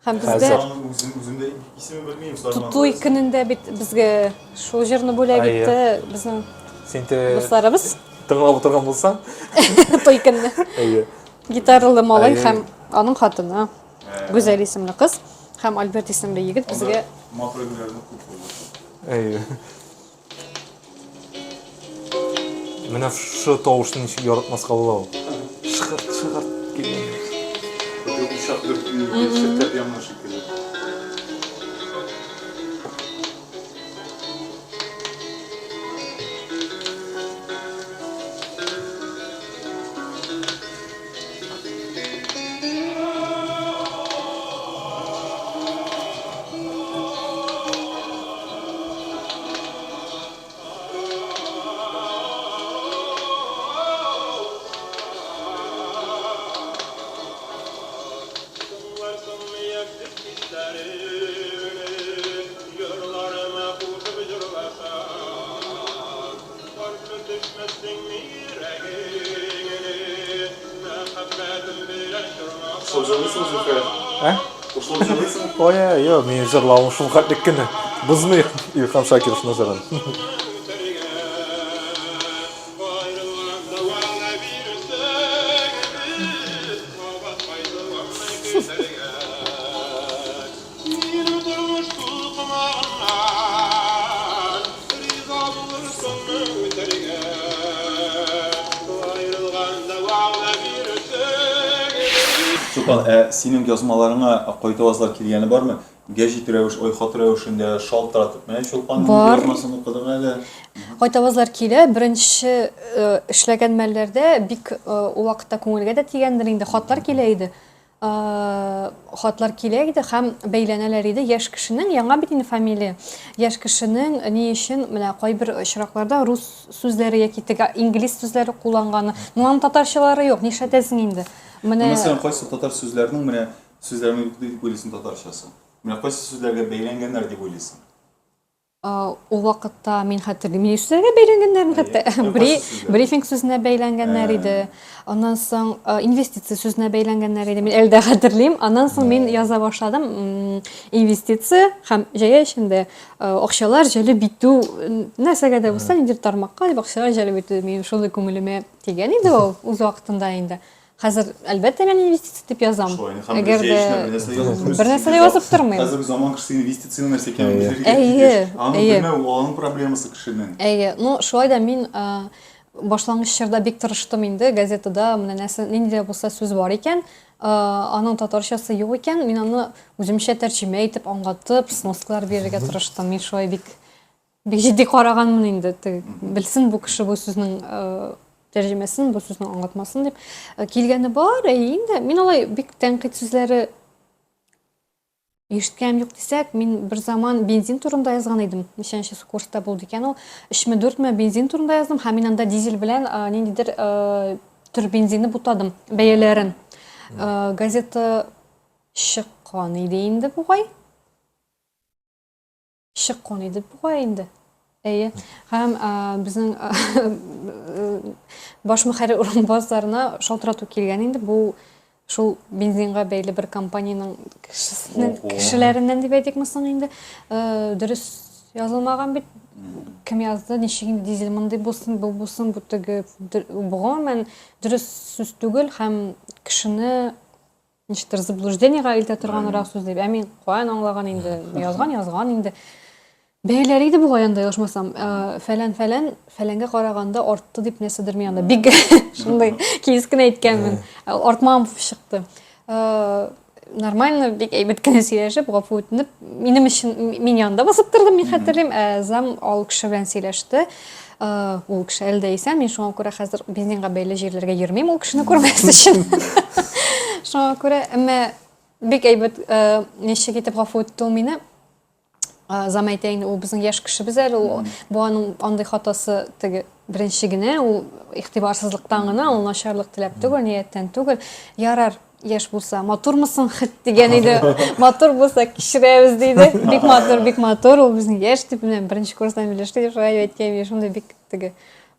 Һәм бездә Үзем үзем дә исемен белмим Сарман. Туй көнендә бит безгә шул җырны бүләк итте безнең Син те дусларыбыз. Тыңлап утырган булсаң. Туй көнне. Әйе. Гитаралы малай һәм аның хатыны Гүзәл исемле кыз һәм Альберт исемле егет безгә матур әйберләрне күп булды. Әйе. Менә шушы тавышны ничек яратмаска була ул. Шыгырт, шыгырт килгән. Учак бер янган шикелле. Кушылып җырлыйсың, Зөлфәр? Ә? Кушылып җырлыйсың? Ой, юк, мин җырлавым шул хәтлек кенә. Бозмыйк Илһам Шакировның җырын. Чулпан, ә синең язмаларыңа кайтавазлар килгәне бармы? Гәҗит рәвеш, ой, хат рәвешендә шалтыратып, менә Чулпанның Бар. язмасын укыдың әле. Кайтавазлар килә. Беренче э, эшләгән мәлләрдә бик э, ул вакытта күңелгә дә тигәндер инде, хатлар килә иде. Хатлар килә иде һәм бәйләнәләр иде яшь кешенең, яңа бит инде фамилия, яшь кешенең ни өчен менә кайбер очракларда рус сүзләре яки теге инглиз сүзләре кулланганы. Ну, аның татарчалары юк, нишләтәсең инде? Менә Мәсәлән, кайсы татар сүзләренең менә сүзләренең юк дип уйлыйсың татарчасы? Менә кайсы сүзләргә бәйләнгәннәр дип уйлыйсың? Ул вакытта мин хәтерлим, ни сүзләргә бәйләнгәннәрен хәтта. Брифинг сүзенә бәйләнгәннәр иде. Аннан соң инвестиция сүзенә бәйләнгәннәр иде. Мин әле дә хәтерлим. Аннан соң мин яза башладым инвестиция һәм җәя эчендә акчалар җәлеп итү нәрсәгә дә булса, ниндидер тармакка дип акчалар җәлеп итү. Минем шундый күңелемә тигән иде ул үз вакытында инде. Хәзер, әлбәттә, мин инвестиция дип язам. Шулай, һәм Әгәр дә бер нәрсә дә язып тормыйм. Хәзерге заман кешесе инвестицияне нәрсә икәнен белергә тиеш. Аны белмәү ул аның проблемасы кешенең. Әйе, ну шулай да мин башлангыч чорда бик тырыштым инде газетада менә нәрсә нинди дә булса сүз бар икән, аның татарчасы юк икән, мин аны үземчә тәрҗемә итеп, аңлатып, сноскалар бирергә тырыштым. Мин шулай бик Бик җитди караганмын инде, теге белсен бу кеше бу сүзнең тәрҗемәсен, бу сүзнең аңлатмасын дип. Килгәне бар, әйе инде. Мин алай бик тәнкыйть сүзләре ишеткәнем юк дисәк, мин бер заман бензин турында язган идем. Ничәнче курста булды икән ул? Өчме, дүртме бензин турында яздым һәм мин анда дизель белән ниндидер төр бензинны бутадым, бәяләрен. Газета чыккан иде инде бугай. Чыккан иде бугай инде. Әйе. Һәм безнең баш мөхәррир урынбасарына шалтырату килгән инде. Бу шул бензинга бәйле бер компаниянең кешесеннән, кешеләреннән дип әйтикме соң инде. Дөрес язылмаган бит. Кем язды, ничек инде дизель мондый булсын, бу булсын, бу теге, гомумән дөрес сүз түгел һәм кешене ничектер заблуждениега илтә торганрак сүз дип. Ә мин каян аңлаган инде? Язган, язган инде. Бәяләр иде бугай анда ялгышмасам. Э, фәлән фәлән, фәләнгә караганда артты дип нәрсәдер мин анда бик шундый кискен әйткәнмен. Э, артмам чыкты. Э, нормально, бик әйбәт кенә сөйләшеп, гафу үтенеп, минем өчен мин янында басып тордым, мин хәтерлим. Ә зам ал кеше белән сөйләште. Ул кеше әле дә исән, мин шуңа күрә хәзер бензинга бәйле җирләргә йөрмим, ул кешене күрмәс өчен. Шуңа күрә, әмма бик әйбәт, ничек итеп гафу итте ул мине. Зам әйтә инде, ул безнең яшь кешебез әле, ул бу аның андый хатасы теге беренче генә, ул игътибарсызлыктан гына, ул начарлык теләп түгел, нияттән түгел. Ярар, Яшь булса, матурмысың хет дигән иде. Матур булса, кичерәбез диде. Бик матур, бик матур, ул безнең яшь дип, менә беренче курстан белеште дип шулай әйткән иде. Шундый бик теге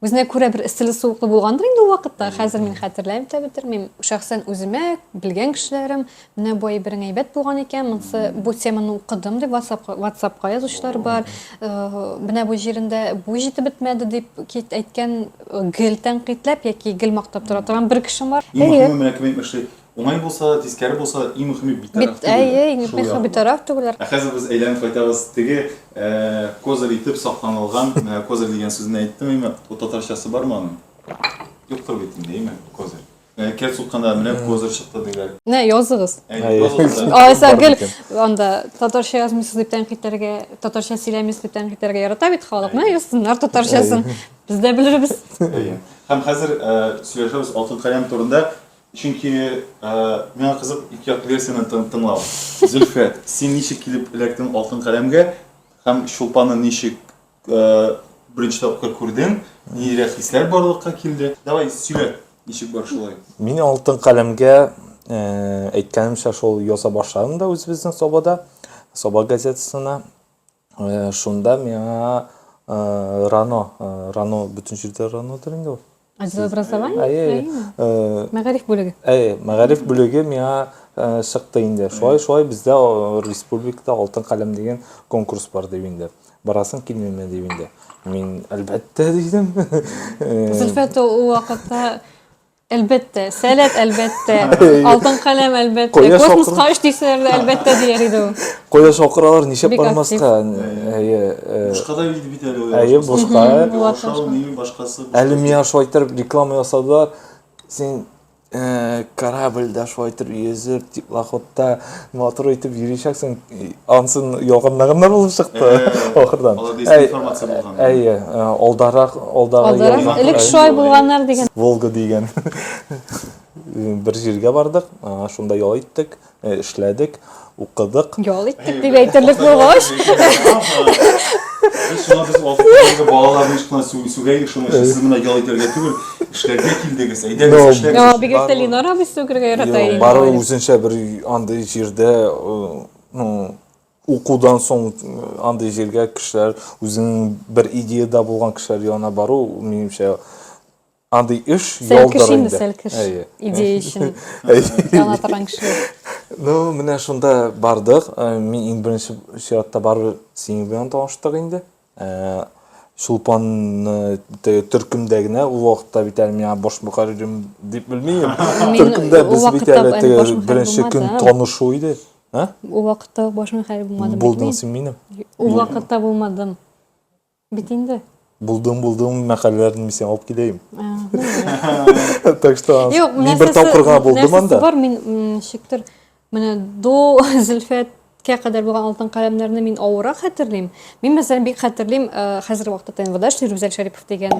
үзенә күрә бер эсселе-суыклы булгандыр инде ул вакытта. Хәзер мин хәтерләмим дә бетермим. Шәхсән үземә, белгән кешеләрем, менә бу әйберең әйбәт булган икән, монысы бу теманы укыдым дип WhatsApp-ка WhatsApp-ка язучылар бар. Менә бу җирендә бу җитеп бетмәде дип әйткән гел тәнкыйтьләп яки гел мактап тора торган бер кешем бар. Иң мөһиме менә кем әйтмешли, уңай булса да, тискәре булса да, иң мөһиме битараф түгелләр. Әйе, иң мөһиме битараф түгелләр. Ә хәзер без әйләнеп кайтабыз теге козырь итеп сакланылган, менә козырь дигән сүзне әйттем, әйме, ул татарчасы бармы аның? Юктыр бит инде, әйме, козырь. Кәрт сукканда менә козырь чыкты диләр. Менә языгыз. Алайса гел анда татарча язмыйсыз дип тәнкыйтьләргә, татарча сөйләмисез дип тәнкыйтьләргә ярата бит халык. Менә язсыннар татарчасын. Без дә белербез. Һәм хәзер сөйләшәбез Алтын каләм турында. Чөнки миңа кызык ике як версияне тыңлау. Зөлфәт, син ничек килеп эләктең Алтын каләмгә һәм Чулпанны ничек беренче тапкыр күрдең, ниндирәк хисләр барлыкка килде? Давай, сөйлә, ничек бар шулай? Мин Алтын каләмгә әйткәнемчә шул яза башладым да үзебезнең Сабада, Саба газетасына. Шунда миңа РАНО, РАНО бөтен җирдә РАНОдыр инде ул. Отдел образования? Әйе. Мәгариф бүлеге. Әйе, мәгариф бүлеге миңа чыкты инде. Шулай, шулай бездә республикада Алтын каләм дигән конкурс бар дип инде. Барасың килмиме дип инде. Мин әлбәттә дидем. Зөлфәт ул вакытта әлбәттә, сәләт әлбәттә, алтын каләм әлбәттә, космоска оч дисәләр дә әлбәттә дияр иде ул. Кая чакыралар, нишләп бармаска? Әйе. Бушка да бит әле ул. Әйе, бушка. Ашау, ни, башкасы. Әле миңа шулай итеп реклама ясадылар. Син корабльдә шулай итеп йөзеп, теплоходта матур итеп йөричәксең. Ансын ялганлаганнар булып чыкты ахырдан. Аларда дезинформация булган. Әйе, алдарак, алдагы Алдарак, элек шулай булганнар дигән. Волга дигән. Бер җиргә бардык, шунда ял иттек, эшләдек, укыдык. Ял иттек дип әйтерлек булгач. Без шуңа без вакытындагы балаларны еш кына сүгә идек, шуның өчен сез монда ял итәргә түгел, эшләргә килдегез, әйдәгез, эшләгез. Бигрәк тә Ленар абый сүгергә ярата инде. Бары үзенчә бер андый җирдә, ну, укудан соң андый җиргә кешеләр үзенең бер идеяда булган кешеләр янына бару, минемчә, андый эш ялдыр инде. Сәлкеш инде, идея өчен яна торган кешеләр. Ну, менә шунда бардык. Мин иң беренче чиратта барыбер синең белән таныштык инде. Чулпанны төркемдә генә, ул вакытта бит әле миңа баш мөхәррирем дип белмим. Төркемдә без бит әле теге беренче көн танышу иде. А? Ул вакытта баш мөхәррир булмадым. Булдың син минем. Ул вакытта булмадым. Бит инде. Булдым, булдым, мәкаләләрне мин сиңа алып киләем. Так что Юк, мин бер тапкыр гына булдым анда. Бар, мин ничектер менә до Зөлфәткә кадәр булган алтын каләмнәрне мин авыррак хәтерлим. Мин мәсәлән бик хәтерлим, хәзерге вакытта ТНВда эшли Рүзәл Шәрипов дигән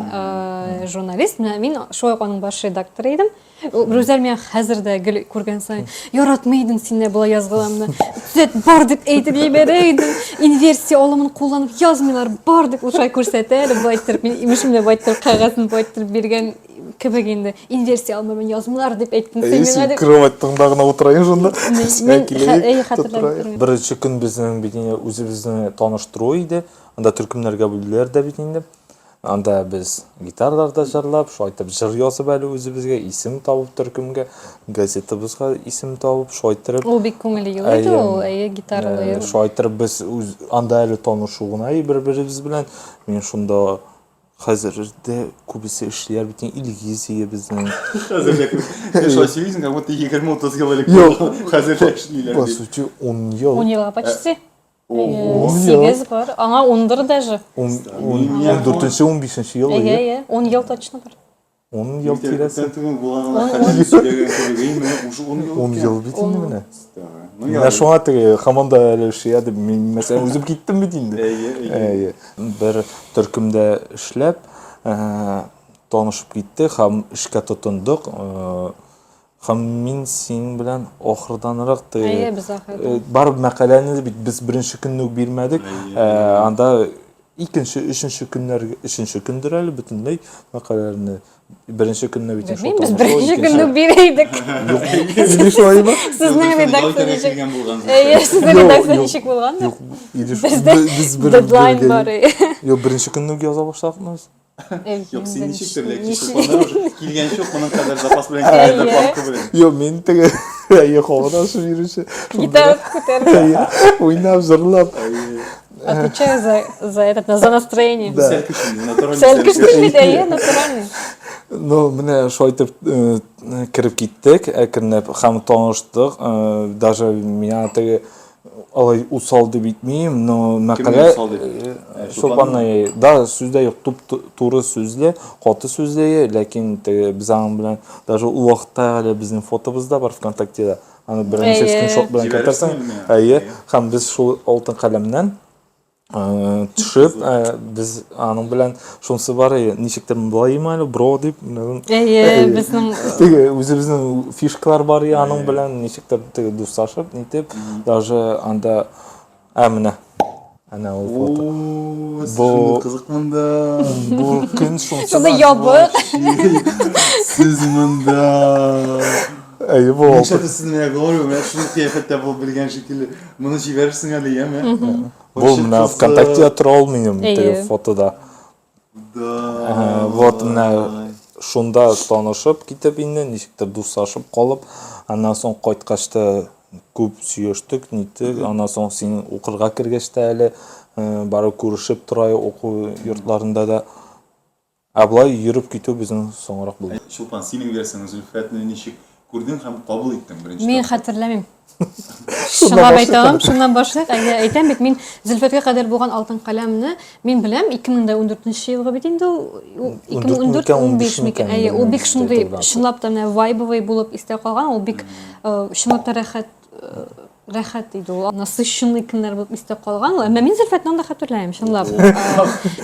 журналист. Менә мин шулай ук аның баш редакторы идем. Рүзәл миңа хәзер дә гел күргән саен яратмый идем сине болай язгаламны. Төзәт бар дип әйтеп җибәрә идем. Инверсия алымын кулланып язмыйлар, бар дип ул шулай күрсәтә әле болай иттереп. Мин имеш менә болай иттереп кәгазен болай иттереп биргән кебек инде. Инверсия алымы белән язмыйлар дип әйттең син миңа дип. Кроватьтыңда гына утырайын шунда. Мин әй хәтерләп. Беренче көн безнең бит инде үзебезне таныштыру иде. Анда төркемнәргә бүлделәр дә бит инде. Анда без гитараларда җырлап, шулай итеп җыр язып әле үзебезгә исем табып төркемгә, газетабызга исем табып, шулай иттереп. Ул бик күңелле ел иде ул, әйе, гитаралы ел. Шулай иттереп без үз анда әле танышу гына бер-беребез белән. Мин шунда хәзер дә күбесе эшлиләр бит инде Илгизия безнең. Хәзер дә күп. Син шулай сөйлисең, как будто 20-30 ел элек. Юк, хәзер дә эшлиләр. По сути, 10 ел. 10 елга почти. Сигез бар. Аңа ундыр даже. Ун дүртенче, 15нче ел. Әйе, әйе. 10 ел точно бар. 10 ел тирәсе. Ун ел бит инде менә. Менә шуңа теге һаман да әле эшли дип мин мәсәлән үзем киттем бит инде. Әйе, әйе. Бер төркемдә эшләп, танышып киттек һәм эшкә тотындык. Һәм мин синең белән ахырданрак теге Әйе, без ахырдан. Барып мәкаләне бит без беренче көнне үк бирмәдек. Анда икенче, өченче көннәр, өченче көндер әле бөтенләй мәкаләләрне беренче көнне бит шул. Без беренче көнне үк бирә идек. Юк, или шулаймы? Сезнең редакция ничек? Әйе, сезнең редакция ничек булган? Юк, или без дедлайн бар. Юк, беренче көнне үк яза башладыкмы без? Юк, син ничектер ләкин Чулпаннар уже килгәнче үк моның кадәр запас белән килгәндер папка белән. Юк, мин теге әйе һавада очып йөрүче. Гитара күтәреп. Уйнап, җырлап. Отвечаю за, за этот, за настроение. Да. Сәлкеш инде, натуральный. Сәлкеш бит, әйе, натуральный. Ну, менә шулай итеп кереп киттек, әкренләп һәм таныштык. Даже миңа теге алай усал дип әйтмим, но мәкалә Чулпанны, да, сүз дә юк, туп туры сүзле, каты сүзле, ләкин теге без аның белән даже ул вакытта әле безнең фотобыз да бар ВКонтактеда. Аны беренче скриншот белән кертәрсең. Әйе, һәм без шул алтын каләмнән төшеп, без аның белән шунысы бар, ничектер болай әле, бро дип. Әйе, безнең теге үзебезнең фишкалар бар аның белән, ничектер теге дуслашып, нитеп, даже анда ә менә әнә ул фото. Бу кызык монда. Бу көн шунысы. Шунда ябык. Сез монда. Әйе, бу. Нишләп сез менә говорю, менә шундый кыяфәттә булып белгән шикелле. Моны җибәрерсең әле, яме? Бу менә ВКонтакте тора ул минем теге фотода. Да. Вот менә шунда танышып китеп инде, ничектер дуслашып калып, аннан соң кайткач та күп сөйләштек, ниттек. Аннан соң син укырга кергәч тә әле барып күрешеп тора уку йортларында да. Ә болай йөреп китү безнең соңрак булды. Чулпан, синең версияң Зөлфәтне ничек күрдең һәм кабул иттең беренче Мин хәтерләмим. Чынлап әйтәм, шуннан башлыйк. Әйе, әйтәм бит, мин Зөлфәткә кадәр булган алтын каләмне мин беләм, 2014 елгы бит инде ул, 2014-15 микән? Әйе, ул бик шундый, чынлап та менә вайбовый булып истә калган, ул бик чынлап та рәхәт рәхәт иде ул. Насыщенный көннәр булып истә калган ул. Әмма мин Зөлфәтне анда хәтерләмим, чынлап.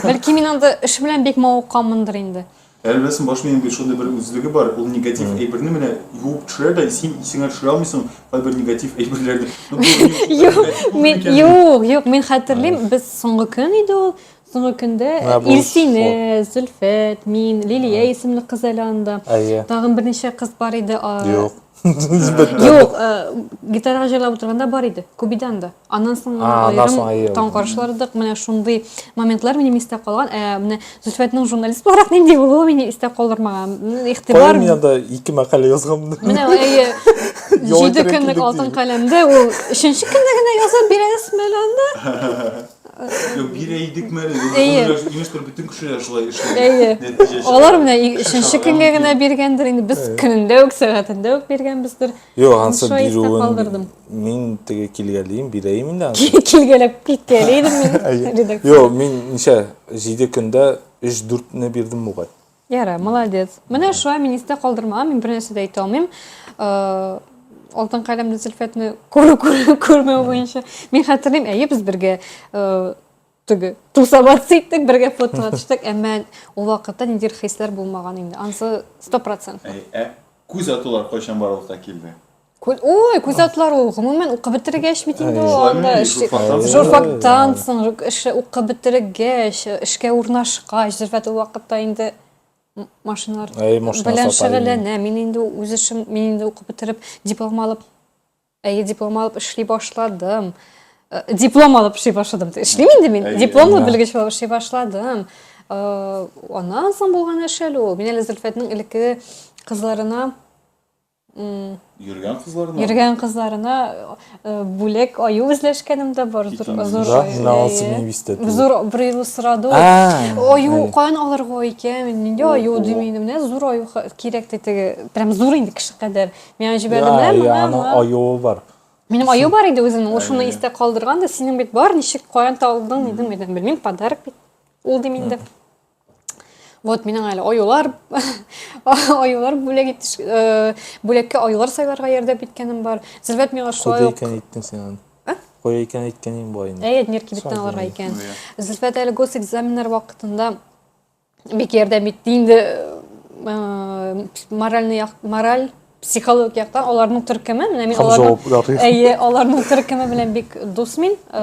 Бәлки мин анда эш белән бик мавыкканмындыр инде. Әле беләсең, баш миенең бит шундый бер үзлеге бар, ул негатив әйберне менә юып төшерә дә, син исеңә төшерә алмыйсың кайбер негатив әйберләрне. Ну, бу ни Юк, негатив булды мин, микән? юк, юк, мин хәтерлим, без соңгы көн иде ул. Соңгы көндә Менә бу Илсинә, Зөлфәт, мин, Лилия исемле кыз әле анда. Әйе. Тагын берничә кыз бар иде. а, Юк. Юк, э, гитарага җырлап утырганда бар иде, күп иде анда. Аннан соң А, аннан соң, аерым әйе. таң каршыладык. Менә шундый моментлар минем истә калган. Ә менә Зөлфәтнең журналист буларак нинди булуы мине истә калдырмаган. Игътибар Кая мин анда ике мәкалә язганмын. Менә әйе, Ял җиде итәргә көнлек килдек алтын дип. каләмдә ул өченче көндә генә язып бирәсезме әле анда? Юк, бирә идекме әле? Әйе. Имештер, бөтен кешеләр шулай эшли. Әйе. Нәтиҗә чыгара. Алар менә өченче көнгә генә биргәндер инде. Без көнендә үк, сәгатендә үк биргәнбездер. Юк, ансы Шулай истә бирүен калдырдым. мин теге килгәлим, бирәем инде ансы. Килгәләп киткәли идем мин Әйе. редакция. Юк, мин ничә, 7 көндә 3-4-не бирдем бугай. Яра, молодец. Менә шулай мин истә калдырмаган, мин бернәрсә дә әйтә алмыйм. Э, Алтын каләмле Зөлфәтне күрү күрү күрмәү буенча. Мин хәтерлим, әйе, без бергә э, теге тусоваться иттек, бергә фотога төштек, әмма ул вакытта ниндидер хисләр булмаган инде. Ансы 100%. Әй, ә күз атулар кайчан барлыкка килде? Ой, күз атлар ул гомумән укып бетергәч бит инде ул анда Журфактан соң эше укып бетергәч, эшкә урнашкач, Зөлфәт ул вакытта инде машиналар белән шөгыльләнә. Мин инде үз эшем, мин инде укып бетереп, диплом алып, әйе, диплом алып эшли башладым. Э, диплом алып эшли башладым. Эшлим инде мин. Дипломлы белгеч булып эшли башладым. Э, аннан соң булган эш әле ул. Мин әле Зөлфәтнең элекке кызларына Йөргән кызларына? Йөргән кызларына э, бүләк аю эзләшкәнем дә бар. Зур, зур Да, аю, менә анысы әйе. минем истә түгел. Зур бер юлы сорады ул. А, Аю әйе. каян алырга икән? Нинди аю дим инде. Менә зур аю кирәк ди теге. Прям зур инде кеше кадәр. Мин аны җибәрдем, Я, менә я, моңа, аның моңа. аюы бар. Минем аю бар иде үземнең. Ул шуны истә калдырган да, синең бит бар, ничек каян табылдың дидем. Мин белмим, подарок бит. Ул дим инде. Вот минең әле аюлар, аюлар бүләк итеш, э, бүләккә аюлар сайларга ярдәм иткәнем бар. Зөлфәт миңа шулай Кайда ук икән әйттең син аны? Кая икән әйткәнең бар инде. Әйе, Днер кибеттән алырга икән. Зөлфәт әле госэкзаменнар вакытында бик ярдәм итте инде э, моральный як, мораль психологик яктан аларның төркеме менә мин аларның әйе аларның төркеме белән бик дус мин э,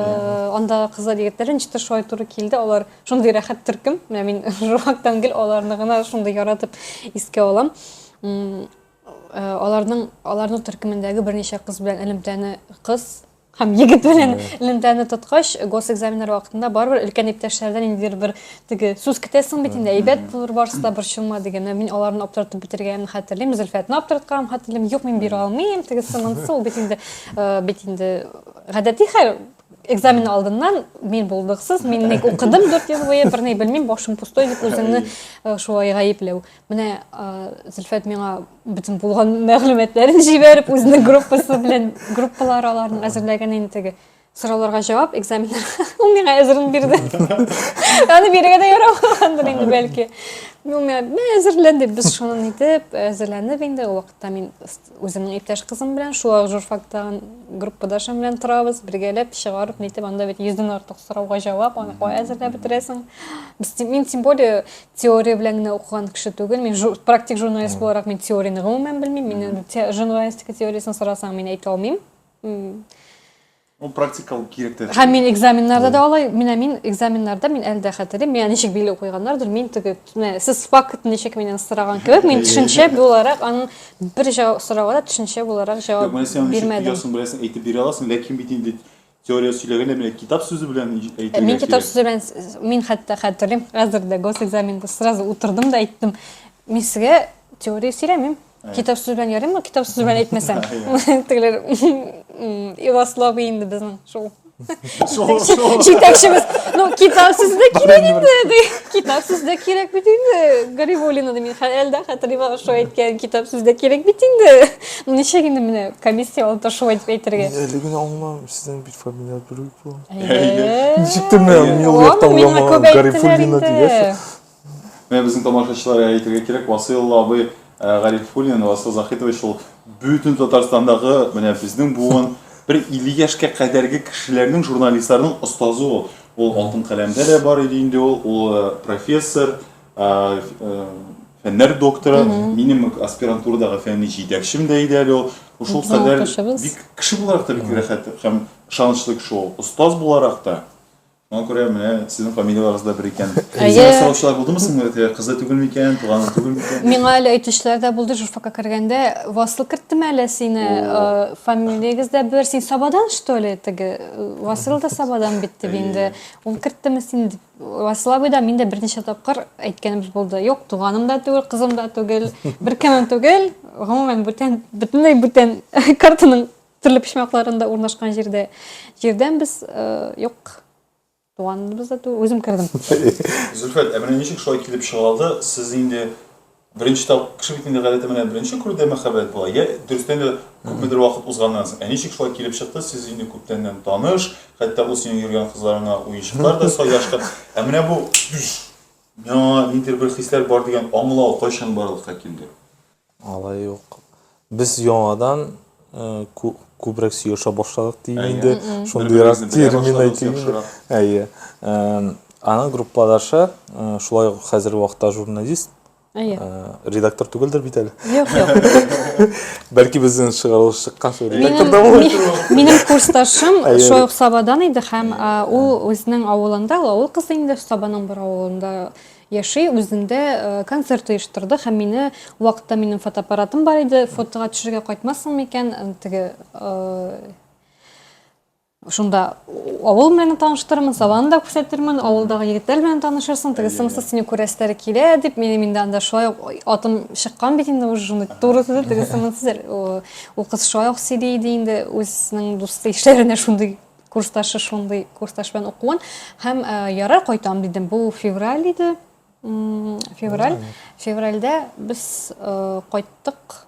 анда кызлар егетләр ничектер шулай туры килде алар шундый рәхәт төркем менә мин журфактан гел аларны гына шундый яратып искә алам э, аларның аларның төркемендәге берничә кыз белән элемтәне кыз Һәм егет белән элемтәне тоткач, госэкзаменнар вакытында барыбер өлкән иптәшләрдән ниндидер бер теге сүз көтәсең бит инде, әйбәт булыр барысы да, борчылма дигән. Мин аларны аптыратып бетергәнемне хәтерлим, Зөлфәтне аптыратканымны хәтерлим. Юк, мин бирә алмыйм, тегесе монысы, ул бит инде, э, бит инде гадәти хәл. Экзамен алдыннан мин булдыксыз, мин ник укыдым 4 ел буе, берни белмим, башым пустой дип үзеңне э, шулай гаепләү. Менә Зөлфәт миңа бөтен булган мәгълүматларын җибәреп, үзенең группасы белән группалар аларның әзерләгән инде теге сорауларга җавап экзаменнар. Ул миңа әзерен бирде. Аны бирергә дә ярамагандыр инде бәлки. Ул миңа мә әзерлән дип без шуны итеп әзерләнеп инде ул вакытта мин үземнең иптәш кызым белән шулай ук журфактагы группадашым белән торабыз, бергәләп чыгарып нитеп анда бит йөздән артык сорауга җавап, аны кая әзерләп бетерәсең. Без мин тем более теория белән генә укыган кеше түгел. Мин жур, практик журналист буларак мин теорияне гомумән белмим. Миннән те, журналистика теориясен сорасаң, мин әйтә алмыйм. Ул практика ул кирәк тә. Һәм мин экзаменнарда да алай, менә мин экзаменнарда мин әле дә хәтерлим, миңа ничек билге куйганнардыр, мин теге, менә сез факт ничек миннән сораган кебек, мин төшенчә буларак аның бер җавап сорауга да төшенчә буларак җавап Юк, менә син аны ничек бирмәдем. тоясың, беләсең, әйтеп бирә аласың, ләкин бит инде Теория сөйләгәндә менә китап сүзе белән әйтергә Мин китап кирәк. сүзе белән мин хәтта хәтерлим, хәзер дә госэкзаменда сразу утырдым да әйттем. Мин сезгә теория сөйләмим. Китап сүзе белән ярыймы, китап сүзе белән әйтмәсәм. Тегеләр Иваславый инде безнең шул. Шул, шул. Җитәкчебез. Ну, китап сүзе дә кирәк инде, ди. Китап сүзе дә кирәк бит инде. Гарифуллина ди, мин әле дә хәтерлим, ана шулай әйткән, китап сүзе дә кирәк бит инде. Ну, ничек инде менә комиссия алып шулай дип әйтергә. Мин әле генә аңламыйм, сезнең бит фамилия бер үк була. Әйе. Ничек тә менә мин ул Аны яктан миңа уйламаган, күп әйттеләр Гарифуллина инде. дигәч. Менә безнең тамашачыларга әйтергә кирәк, Васыйл абый э, Гарифуллин, Васил Захитович ул бөтен Татарстандагы менә безнең буын бер 50 яшькә кадәрге кешеләрнең, журналистларның остазы ул. Ул Алтын каләмдә дә бар иде инде ул, ул э, профессор, э, э, Фәннәр докторы, минем аспирантурадагы фәнни җитәкчем дә иде әле ул. Шул кадәр бик кеше буларак та бик рәхәт һәм ышанычлы кеше ул. Остаз буларак та. Шуңа күрә менә сезнең фамилияләрегез дә бер икән. Әйе. Сораучылар булдымы соң, теге кызы түгел микән, туганы түгел микән? Миңа әле әйтүчеләр дә булды, журфакка кергәндә, Васыл керттеме әллә сине? Фамилиягез дә бер, син Сабадан, что ли? Теге Васыл да Сабадан бит дип инде. Ул керттеме сине дип. Васил абый да, мин дә берничә тапкыр әйткәнебез булды. Юк, туганым да түгел, кызым да түгел, беркемем түгел. Гомумән, бүтән, бөтенләй бүтән картаның төрле почмакларында урнашкан җирдә. Җирдән без, э, юк, туганыбыз да түгел, үзем кердем. Зөлфәт, ә менә ничек шулай килеп чыга алды? Сез инде Беренче тап кеше бит инде гадәттә менә беренче күрүдә мәхәббәт була, я дөрестән дә күпмедер вакыт узганнан соң. Ә ничек шулай килеп чыкты, сез инде күптәннән таныш, хәтта ул синең йөргән кызларыңа уенчыклар да сайлашкан. Ә менә бу миңа ниндидер бер хисләр бар дигән аңлау кайчан барлыкка килде? Алай юк. Без яңадан э, күбрәк сөйләшә башладык диим инде. Шундыйрак термин әйтим инде. Әйе. Аның группадашы, э, шулай ук хәзерге вакытта журналист. Әйе. Э, редактор түгелдер бит әле. Юк, юк. Бәлки безнең чыгарылыш чыккан шул редактор да булыр. Минем курсташым шулай ук Сабадан иде һәм ул үзенең авылында, ул авыл кызы инде, Сабаның бер авылында яши, үзендә концерт оештырды һәм мине ул вакытта минем фотоаппаратым бар иде, фотога төшергә кайтмассың микән, теге Шунда авыл белән таныштырырмын, Сабаны да күрсәтермен, авылдагы егетләр белән танышырсың, теге сымсыз сине күрәсләре килә дип, минем инде анда шулай ук атым чыккан бит инде уже шундый туры сүзе, теге сымсыз ул кыз шулай ук сөйли иде инде үзенең дусты ишләренә шундый курсташы шундый курсташ белән укуын. Һәм ярар кайтам дидем. Бу февраль иде. Февраль. Февральдә без кайттык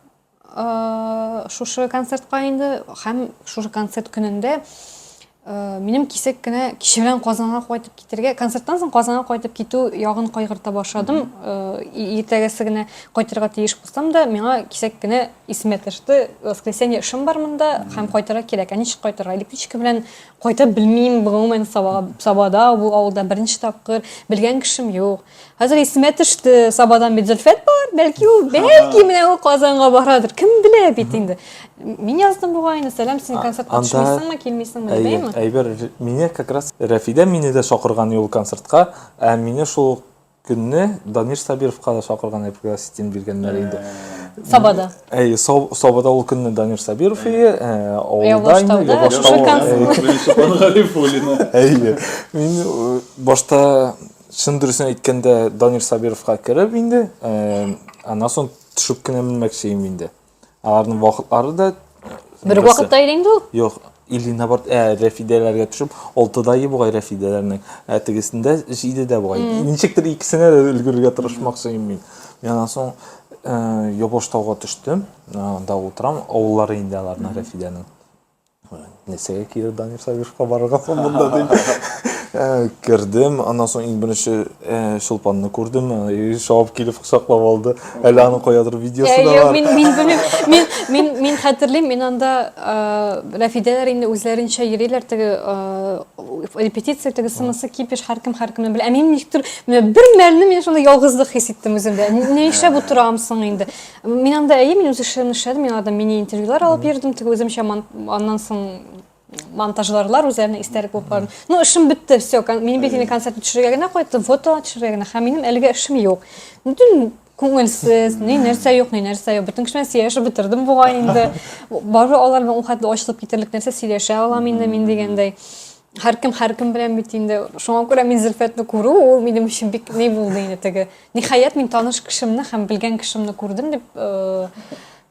шушы концертка инде һәм шушы концерт көнендә минем кисәк кенә кичә белән Казанга кайтып китергә, концерттан соң Казанга кайтып китү ягын кайгырта башладым. Иртәгәсе генә кайтырга тиеш булсам да, миңа кисәк кенә исемә төште, воскресенье эшем бар монда һәм кайтырга кирәк. Ә ничек кайтырга? Электричка белән кайта белмим, гомумән Сабада, бу авылда беренче тапкыр, белгән кешем юк. Хәзер исемә төште, Сабадан бит Зөлфәт бар, бәлки ул, бәлки менә ул Казанга барадыр. Кем белә бит инде. Мин яздым бугай инде, сәлам, син концертка төшмисеңме, килмисеңме дип, әйеме? Әйбер, мине как раз Рәфидә мине дә чакырган ул концертка, ә мине шул көнне Дамир Сабировка да чакырган, пригласительный биргәннәр инде. Сабада. Әй, Сабада ул көнне Дамир Сабиров ие, авылда инде, Чулпан Гарифуллина. Әйе. Мин башта Чын дөресен әйткәндә, Данир Сабировка кереп инде, аннан соң төшеп кенә менмәкче идем инде. Аларның вакытлары да Бер вакытта иде инде ул? Юк, или наоборот, ә, Рәфидәләргә төшеп, алтыда е бугай Рәфидәләрнең, ә тегесендә җидедә бугай. Ничектер икесенә дә өлгерергә тырышмакчы идем мин. Мин аннан соң Ябыш тауга төштем, анда утырам, авыллары инде аларның Рәфидәнең. Нәрсәгә кирәк Данир Сабировка барырга соң монда дип. Э, кердем, аннан соң иң беренче э, Чулпанны күрдем, э, шауып килеп кочаклап алды. Әле аның каядыр видеосы да бар. Мин мин белмим. Мин мин мин хәтерлим, мин анда Рәфидәләр инде үзләренчә йөриләр теге репетиция теге сымысы кипиш һәркем һәркемне белә. Ә мин ничектер менә бер мәлне мин шунда ялгызлык хис иттем үземдә. Нишләп утырам соң инде? Мин анда әйе, мин үз эшемне эшләдем, мин анда мини-интервьюлар алып йөрдем, теге үземчә аннан соң монтажларлар үзләренең истәлек булып калыр. Ну, эшем бетте, все, мин бит инде концертны төшерергә генә кайттым, фото төшерергә генә, һәм минем әлегә эшем юк. Бөтен күңелсез, ни нәрсә юк, ни нәрсә юк. Бөтен кеше белән сөйләшеп бетердем бугай инде. Барыбер алар белән ул хәтле ачылып китерлек нәрсә сөйләшә алам инде мин дигәндәй. Һәркем һәркем белән бит инде. Шуңа күрә мин Зөлфәтне күрү, ул минем өчен бик ни булды инде теге. Ниһаять, мин таныш кешемне һәм белгән кешемне күрдем дип, э,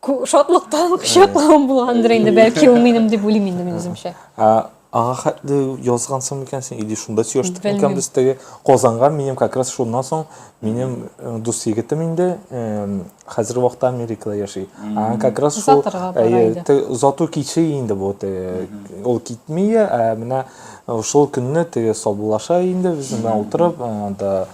шатлыктан кочаклавым булгандыр инде, бәлки ул минем дип уйлыйм инде мин үземчә. Ә, аңа хәтле язгансың микән син, или шунда сөйләштек микән без теге Казанга минем как раз шуннан соң минем э, дус егетем инде э, хәзерге вакытта Америкада яши. Аңа как раз шул озату киче инде бу теге ул китми, ә менә шул көнне теге саубуллаша инде безнең белән утырып, анда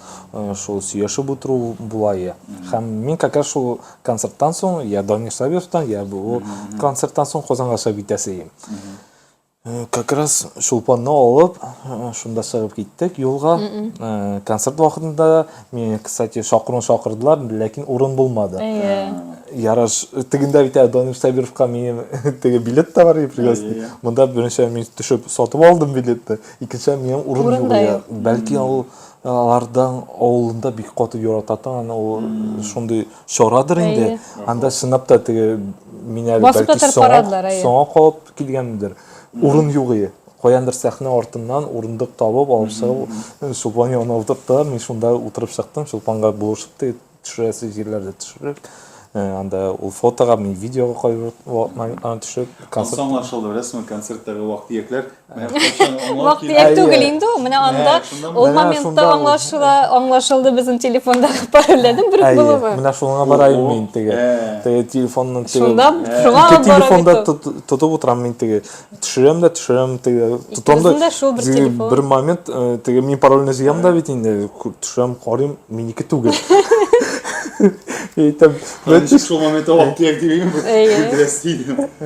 шул сөйләшеп утыру була я. Һәм мин как раз шул концерттан соң, я Данир Сабировтан, я бу концерттан соң Казанга чыгып китәсе идем. Как раз Чулпанны алып, шунда чыгып киттек юлга. Концерт вакытында мине, кстати, чакыруын чакырдылар, ләкин урын булмады. Әйе. Яраш, тегендә бит әле Данил Сабировка минем теге билет та бар иде пригласительный. Монда беренче мин төшеп сатып алдым билетны, икенче минем урын юк. Бәлки ул алардан авылында бик каты ярата торган ул шундый чарадыр инде. Анда чынлап та теге мин әле бәлки соңа калып килгәнмедер. Урын юк иде. Каяндыр сәхнә артыннан урындык табып алып чыгып, Чулпан янына утырттылар. Мин шунда утырып чыктым. Чулпанга булышып теге төшерәсе җирләрдә төшереп, анда ул фотога, мин видеога кайбер моментларны төшереп, концерт. Ансы аңлашылды, беләсеңме, концерттагы вак-төякләр. Вак-төяк түгел инде ул. Менә анда ул моментта аңлашыла, аңлашылды безнең телефондагы парольләрнең бер булуы. Менә шуңа барайм мин теге. Теге телефонның теге. Шунда шуңа алып бара телефонда тотып утырам мин теге. Төшерәм дә төшерәм теге. Тотам да. шул бер телефон. Бер момент теге мин парольне җыям да бит инде. Төшерәм, карыйм, минеке түгел. Әйтәм, Ничек шул моментта вак-төяк димим. Беләсе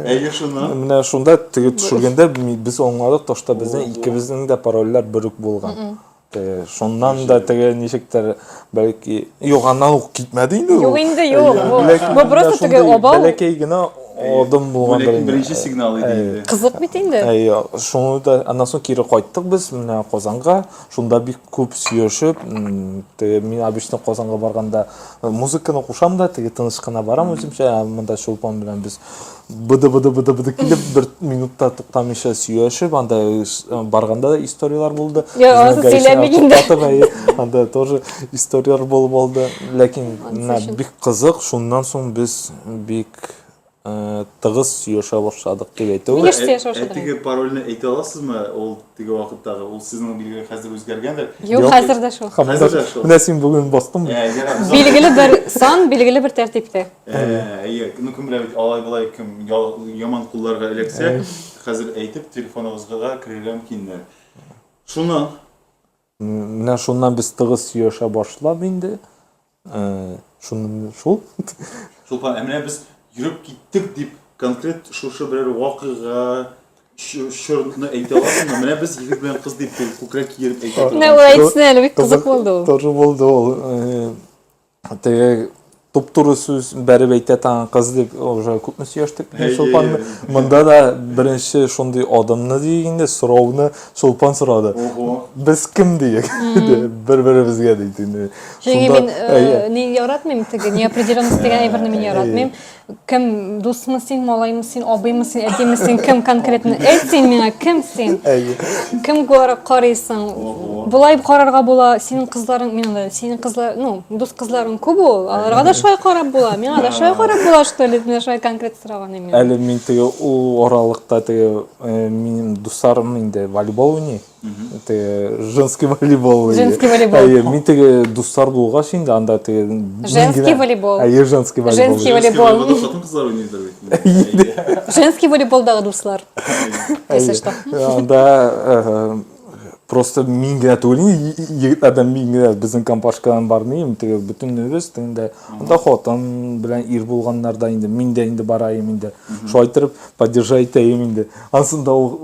Әйе, шуннан. Менә шунда теге төшергәндә без аңладык, то что безнең икебезнең дә парольләр бер үк булган. Теге шуннан да теге ничектер бәлки юк, аннан ук китмәде инде ул. Юк инде, юк. Бу просто теге обал. Бәләкәй генә адым булгандыр инде. Беренче сигнал иде инде. Кызык бит инде. Әйе, шуны да аннан соң кире кайттык без менә Казанга. Шунда бик күп сөйләшеп, теге мин обычно Казанга барганда музыканы кушам да, теге тыныч кына барам үземчә, ә монда Чулпан белән без быды быды быды быды килеп бер минутта туктамыйча сөйләшеп, анда барганда да историяләр булды. Йо, анысы сөйләмик инде. Анда тоже историяләр булып алды. Ләкин менә бик кызык, шуннан соң без бик тыгыз сөйләшә башладык дип әйтү. Нигә сөйләшә башладык? Ә теге парольне әйтә аласызмы? Ул теге вакыттагы, ул сезнең билгеле хәзер үзгәргәндер. Юк, хәзер дә шул. Хәзер дә шул. Менә син бүген бастың. Билгеле бер сан, билгеле бер тәртиптә. Әйе, ну кем белә бит, алай-болай кем яман кулларга эләксә, хәзер әйтеп телефоныгызга керергә мөмкиннәр. Шуннан Менә шуннан без тыгыз сөйләшә башлап инде. Шуннан шул. Чулпан, ә менә без йөреп киттек дип конкрет шушы берәр вакыйга, чорны әйтә аласыңмы? Менә без егет белән кыз дип күкрәк киереп әйтә торган. Менә ул әйтсен әле, бик кызык булды ул. Тоже булды ул. Теге туп-туры сүз бәреп әйтә тагын кыз дип уже күпме сөйләштек мин Чулпан. Монда да беренче шундый адымны ди инде сорауны Чулпан сорады. Ого. Без кем диек? Бер-беребезгә ди инде. Чөнки мин э, ни яратмыйм теге неопределенность дигән әйберне мин яратмыйм. Кем дусмы син, малаймы син, абыймы син, әтиме син, кем конкретно? Әйт син миңа, кем син? Кем буларак карыйсың? Болай карарга була, синең кызларың, мин анда, синең кызлар, ну, дус кызларың күп ул, аларга да шулай карап була, миңа да шулай карап була, что ли, менә шулай конкрет сораган мин. Әле мин теге ул аралыкта теге э, минем дусларым инде волейбол уйный. Теге женский волейбол. Женский волейбол. Әйе, мин теге дуслар булгач инде анда теге Женский волейбол. Әйе, женский волейбол. Женский волейбол. Хатын-кызлар уйныйдыр бит. Женский волейболдагы дуслар. Если что. Анда э, просто мин генә түгел, егетләрдән мин генә безнең компашкадан бармыйм, теге бөтенебез тегендә. Анда хатын белән ир булганнар да инде, мин дә инде бараем инде. Шулай итеп поддержать итәем инде. Ансын да ул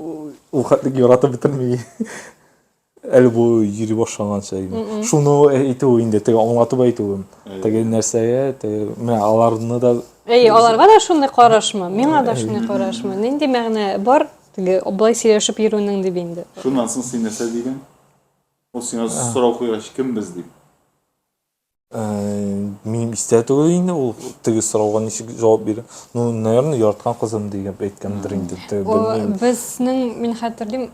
ул хәтлек яратып бетерми. Әле бу йөри башлаганча инде. Шуны әйтү инде, теге аңлатып әйтүем. Теге нәрсәгә, теге менә аларны да Әйе, аларга да шундый карашмы? Миңа да шундый карашмы? Нинди мәгънә бар теге болай сөйләшеп йөрүнең дип инде. Шуннан соң син нәрсә дигән? Ул сиңа сорау куйгач, кем без дип. Минем истә түгел инде ул теге сорауга ничек җавап бирә. Ну, наверное, яраткан кызым дигән әйткәндер инде. Белмим. Безнең, мин хәтерлим,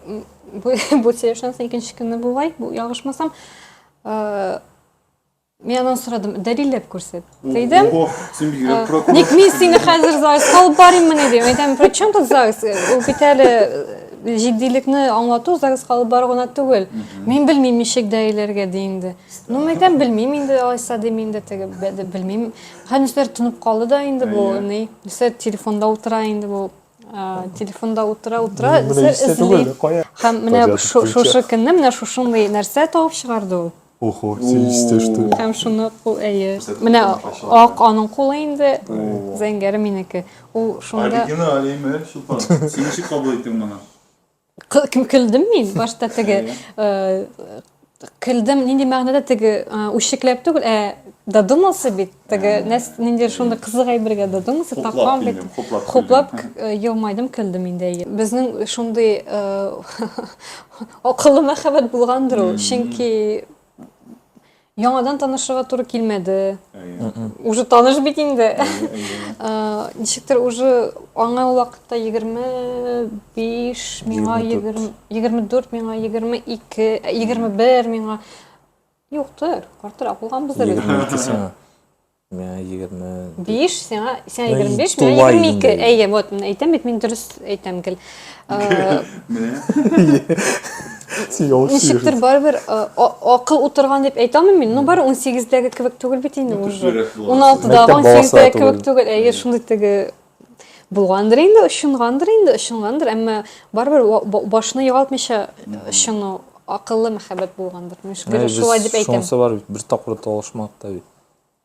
бу бу сөйләшүдән соң икенче көнне бугай, бу ялгышмасам, мин аннан сорадым, дәлилләп күрсәт. Дидем. Ого, син бигрәк прокурор. Ник мин сине хәзер ЗАГСка алып барыйммыни дим. Әйтәм, при чем тут ЗАГС? Ул бит әле җитдилекне аңлату ЗАГСка алып бару гына түгел. Мин белмим ничек дәлилләргә ди инде. Ну, мен әйтәм, белмим инде, алайса дим инде, теге, белмим. Һәм нәрсәләр тынып калды да инде бу, ни, нәрсә телефонда утыра инде бу. Телефонда утыра, утыра, нәрсә эзли. Һәм менә шушы көнне менә шушындый нәрсә табып чыгарды ул. Охо, син истә что. Һәм шуны кул, әйе. Менә ак аның кулы инде, зәңгәре минеке. Ул шунда Оригиналь, әйме, Чулпан. Син ничек кабул иттең моны? Кем көлдем мин башта теге э, көлдем нинди мәгънәдә теге э, үчекләп түгел, ә додумался бит теге нәс нинди шундый кызык әйбергә додумался тапкан бит. Хуплап э, елмайдым, көлдем инде. Безнең шундый акыллы мәхәббәт булгандыр ул, чөнки Яңадан танышырга туры килмәде. Уже таныш бит инде. Ничектер уже аңа ул вакытта 25, миңа 20, 24, миңа 22, 21 миңа. Юктыр, картырак булганбыздыр. 22 сиңа. Миңа 20. 5, сиңа, сиңа 25, миңа 22. Әйе, вот, мин әйтәм бит, мин дөрес әйтәм гел. Менә. Ничектер барыбер акыл утырган дип әйтә алмыйм мин. Ну, бары 18-дәге кебек түгел бит инде уже. 16-дагы, 18-дәге кебек түгел. Әйе, шундый теге булгандыр инде, очынгандыр инде, очынгандыр, әмма барыбер башны югалтмыйча очыну акыллы мәхәббәт булгандыр. Мин шулай дип әйтәм. Шунысы бар бит, бер тапкыр талашмадык та бит.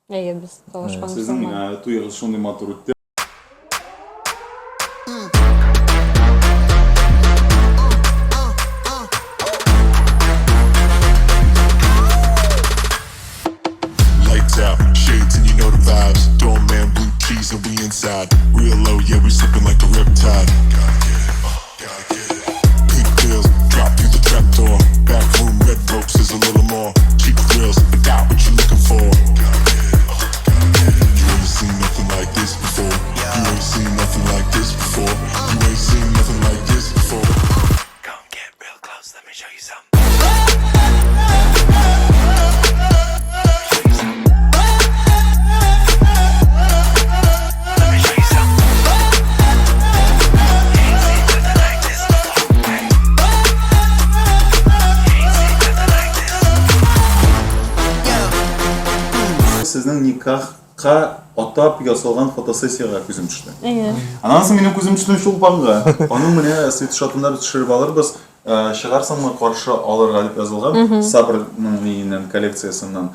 Әйе, без талашканбыз. Сезнең туегыз шундый матур үтте. Lights out, shades and you know the vibes. Doorman, blue cheese and we inside. Real low, yeah, we slipping like a riptide. Gotta get it, gotta get it. Pink pills, drop through the trap door. Back room, red ropes is a little more. Cheap thrills, I got what you looking for. Gotta get it, gotta get it. You ain't seen nothing like this before. You ain't seen nothing like this before. You ain't seen nothing like this before. Come get real close, let me show you something. Сезнең никахка атап ясалган фотосессиягә күзем төште. Әйе. Аннан соң минем күзем төште Чулпанга. Аның менә свитшотында без төшереп алырбыз. Э, чыгарсыңмы каршы алырга дип язылган Сабрның ниеннән коллекциясеннән.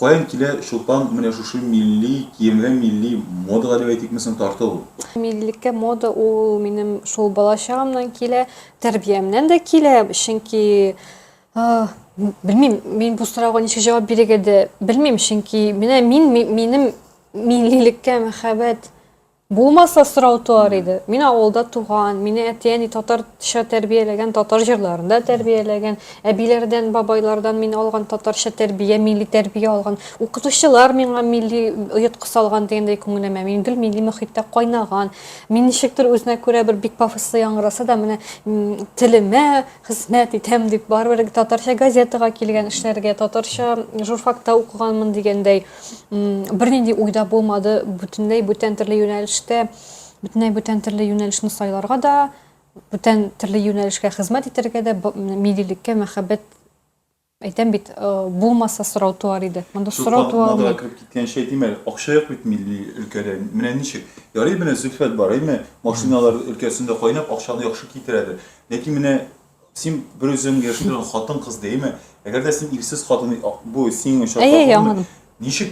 Каян килә Чулпан менә шушы милли киемгә, милли модага дип әйтикме соң тартылу? Миллеккә мода ул минем шул бала чагымнан килә, тәрбиямнән дә килә, чөнки белмим, мин бу сорауга ничек җавап бирергә дә белмим, чөнки менә мин минем миллилеккә мәхәббәт Булмаса сорау туар иде. Мин авылда туган, мине әти-әни татарча тәрбияләгән, татар җырларында тәрбияләгән, әбиләрдән, бабайлардан мин алган татарча тәрбия, милли тәрбия алган, укытучылар миңа милли оеткы салган дигәндәй күңелемә. Мин гел милли мохиттә кайнаган. Мин ничектер үзенә күрә бер бик пафослы яңгыраса да, менә телемә хезмәт итәм дип барыбер татарча газетага килгән эшләргә, татарча журфакта укыганмын дигәндәй. Бернинди уйда булмады, бөтенләй бүтән төрле юнәлештә, бөтенләй бүтән төрле юнәлешне сайларга да, бүтән төрле юнәлешкә хезмәт итәргә дә, миллилеккә мәхәббәт әйтәм бит, булмаса сорау туар иде. Монда сорау туа алмый. Модага кереп киткәнче әйтим әле, акча юк бит милли өлкәдә. Менә ничек? Ярый менә Зөлфәт бар, әйме, машиналар өлкәсендә кайнап акчаны яхшы китерәдер. Ләкин менә Син бер үзең яши торган хатын-кыз дәйме? Әгәр дә син ирсез хатын, бу синең очракта Әйе, аңладым. Ничек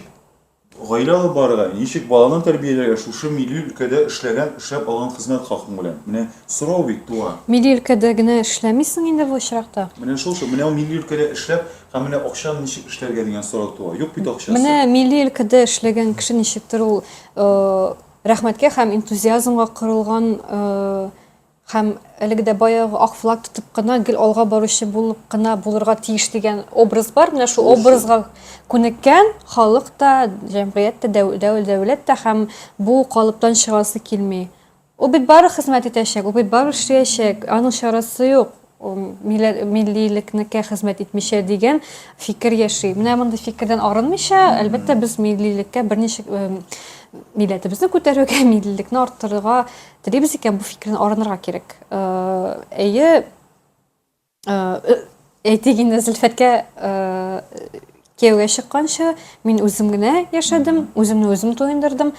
гаилә алып барырга, ничек баланы тәрбияләргә шушы милли өлкәдә эшләгән, эшләп алган хезмәт хакың белән? Менә сорау бит туа. Милли өлкәдә генә эшләмисең инде бу очракта. Менә шул шул, менә ул милли өлкәдә эшләп һәм менә акчаны ничек эшләргә дигән сорау туа. Юк бит акчасы. Менә милли өлкәдә эшләгән кеше ничектер ул рәхмәткә һәм энтузиазмга корылган Һәм әлеге дә баягы ак флаг тотып кына гел алга баручы булып кына булырга тиеш дигән образ бар. Менә шул образга күнеккән халык та, җәмгыять тә, дәүләт тә һәм бу калыптан чыгасы килми. Ул бит бары хезмәт итәчәк, ул бит бары эшләячәк, аның чарасы юк миллилекнекә хезмәт итмичә дигән фикер яши. Менә мондый фикердән арынмыйча, әлбәттә, без миллилеккә берничек милләтебезне күтәрүгә, миллилекне арттырырга Телибез икән, бу фикердән арынырга кирәк. Әйе, әйтик инде Зөлфәткә кияүгә чыкканчы мин үзем генә яшәдем, үземне үзем туендырдым.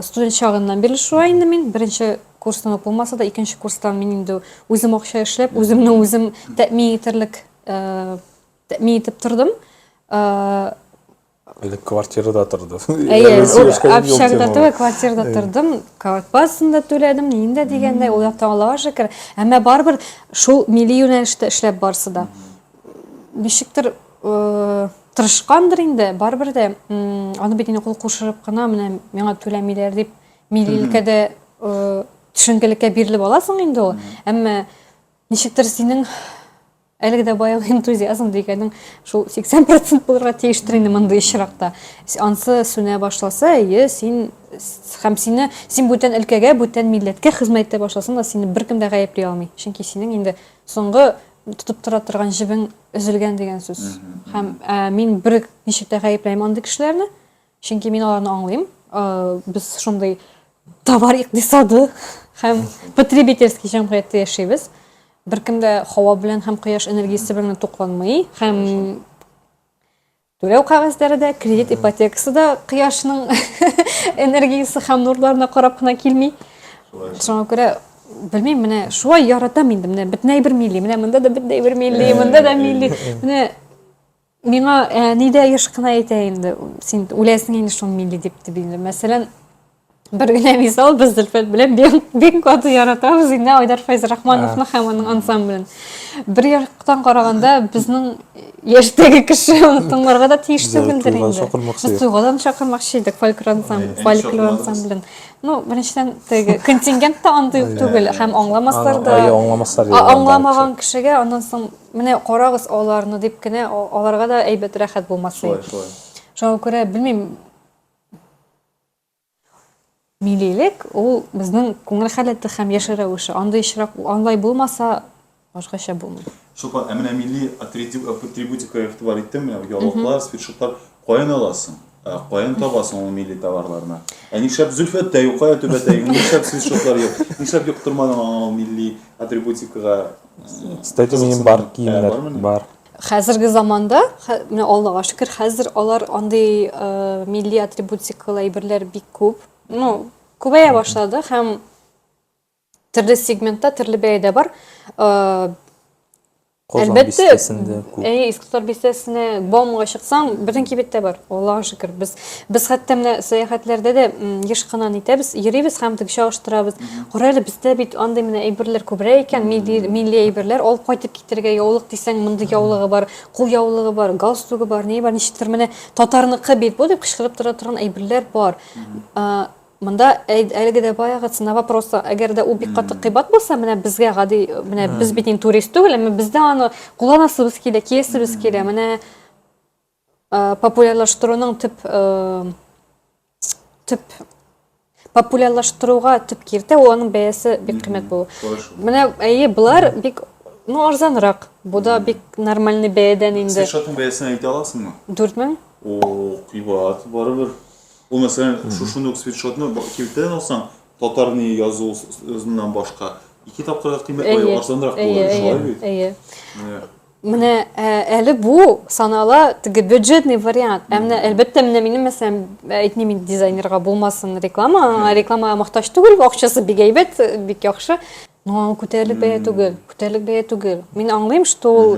Студент чагыннан бирле шулай инде мин беренче курстан ук булмаса да, икенче курстан мин инде үзем акча эшләп, үземне үзем тәэмин итерлек тәэмин итеп тордым. Элек квартирада торды. Әйе, общагда түгел, квартирада тордым, квартплатасын да түләдем, нин дә дигәндәй, ул якта Аллага шөкер. Әмма барыбер шул милли юнәлештә эшләп барсы да. Ничектер э, тырышкандыр инде, барыбер дә аны бит инде кул кушырып кына менә миңа түләмиләр дип миллилеккә дә э, төшенкелеккә бирелеп аласың инде ул. Әмма ничектер синең Әлеге дә баягы энтузиазм дигәнең шул 80 процент булырга тиештер инде мондый очракта. Ансы сүнә башласа, әйе, син һәм сине син бүтән өлкәгә, бүтән милләткә хезмәт итә башласаң да, сине беркем дә гаепли алмый. Чөнки синең инде соңгы тотып тора торган җебең өзелгән дигән сүз. Һәм ә, мин бер ничек тә гаепләмим андый кешеләрне. Чөнки мин аларны аңлыйм. Без шундый товар икътисады һәм потребительский җәмгыятьтә яшибез. Беркем дә һава белән һәм кояш энергиясе белән тукланмый һәм түләү кәгазьләре дә, кредит ипотекасы да кояшның энергиясе һәм нурларына карап кына килми. Шуңа күрә белмим, менә шулай яратам инде, менә бөтен әйбер милли, менә монда да бөтен әйбер милли, монда да милли. Менә Миңа әни дә еш кына әйтә инде, син үләсең инде шул милли дип дип инде. Мәсәлән, бер генә мисал, без Зөлфәт белән бик, бик каты яратабыз инде Айдар Фәйзрахмановны һәм аның ансамблен. Бер яктан караганда, безнең яшьтәге кеше аны тыңларга да тиеш түгелдер инде. Без туйга да чакырмакчы идек фольклор ансамбль, фольклор ансамблен. Ну, беренчедән, теге контингент та андый ук түгел һәм аңламаслар да. Аңламаслар. Аңламаган кешегә аннан соң Менә карагыз аларны дип кенә аларга да әйбәт рәхәт булмас. Шулай, шулай. Шуңа күрә белмим. Миллилек ул безнең күңел халәте һәм яшәү рәвеше. Андый очрак, андый булмаса, башкача булмый. Чулпан, ә менә милли атрибутикага игътибар иттем, менә яулыклар, свитшотлар каян аласың? Ә каян табасың ул милли товарларны? Ә нишләп Зөлфәт тә юк, кая түбәтәең? Нишләп свитшотлар юк? Нишләп йоктырмадың аңа ул милли атрибутикага? Кстати, минем бар киемнәр, бар. Хәзерге заманда, менә Аллага шөкер, хәзер алар андый э, милли атрибутикалы әйберләр бик күп. Ну, күбәя башлады һәм төрле сегментта, төрле бәядә бар. Э, Казан Әлбәттә, бистәсендә күп. Әйе, Иске Татар бистәсенә Бауманга чыксаң, бөтен кибеттә бар. Аллага шөкер. Без без хәтта менә сәяхәтләрдә дә еш кына нитәбез, йөрибез һәм теге чагыштырабыз. Кара әле, бездә бит андый менә әйберләр күбрәк икән, милли милли әйберләр алып кайтып китергә яулык дисәң, мондый яулыгы бар, кул яулыгы бар, галстугы бар, ни бар, ничектер менә татарныкы бит бу дип кычкырып тора торган әйберләр бар. Монда әлеге дә баягы цена вопроса, әгәр дә ул бик каты кыйбат булса, менә безгә гади, менә без бит инде турист түгел, әмма бездә аны кулланасыбыз килә, киясебез килә. Менә популярлаштыруның төп төп популярлаштыруга төп киртә ул аның бәясе бик кыйммәт булу. Менә әйе, болар бик ну арзанрак. Бу да бик нормальный бәядән инде. Свитшотның бәясен әйтә аласыңмы? 4000. О, кыйбат, барыбер. Ул мәсәлән, шушындый ук свитшотны кибеттән алсаң, татар ни язуыннан башка, ике тапкырга кыйммәт, ой, арзанрак була, шулай бит? Әйе. Менә әле бу санала теге бюджетный вариант. Ә менә әлбәттә менә минем мәсәлән, әйтмим инде дизайнерга булмасын реклама, аңа рекламага мохтаҗ түгел, акчасы бик әйбәт, бик яхшы. Но ул күтәрелеп бәя түгел, күтәрелеп бәя түгел. Мин аңлыйм, что ул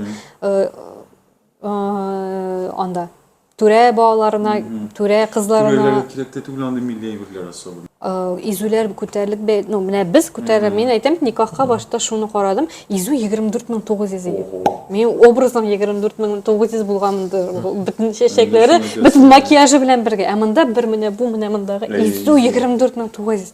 анда түрә балаларына, түрә кызларына. Түрәләргә кирәк тә түгел андый милли әйберләр особенно. Изүләр күтәрелеп бәя, ну, менә без күтәрә, мин әйтәм, никахка башта шуны карадым, изү 24900 иде. Мин образом 24900 булганмындыр, бөтен чәчәкләре, бөтен макияжы белән бергә. Ә монда бер менә бу, менә мондагы изү 24900.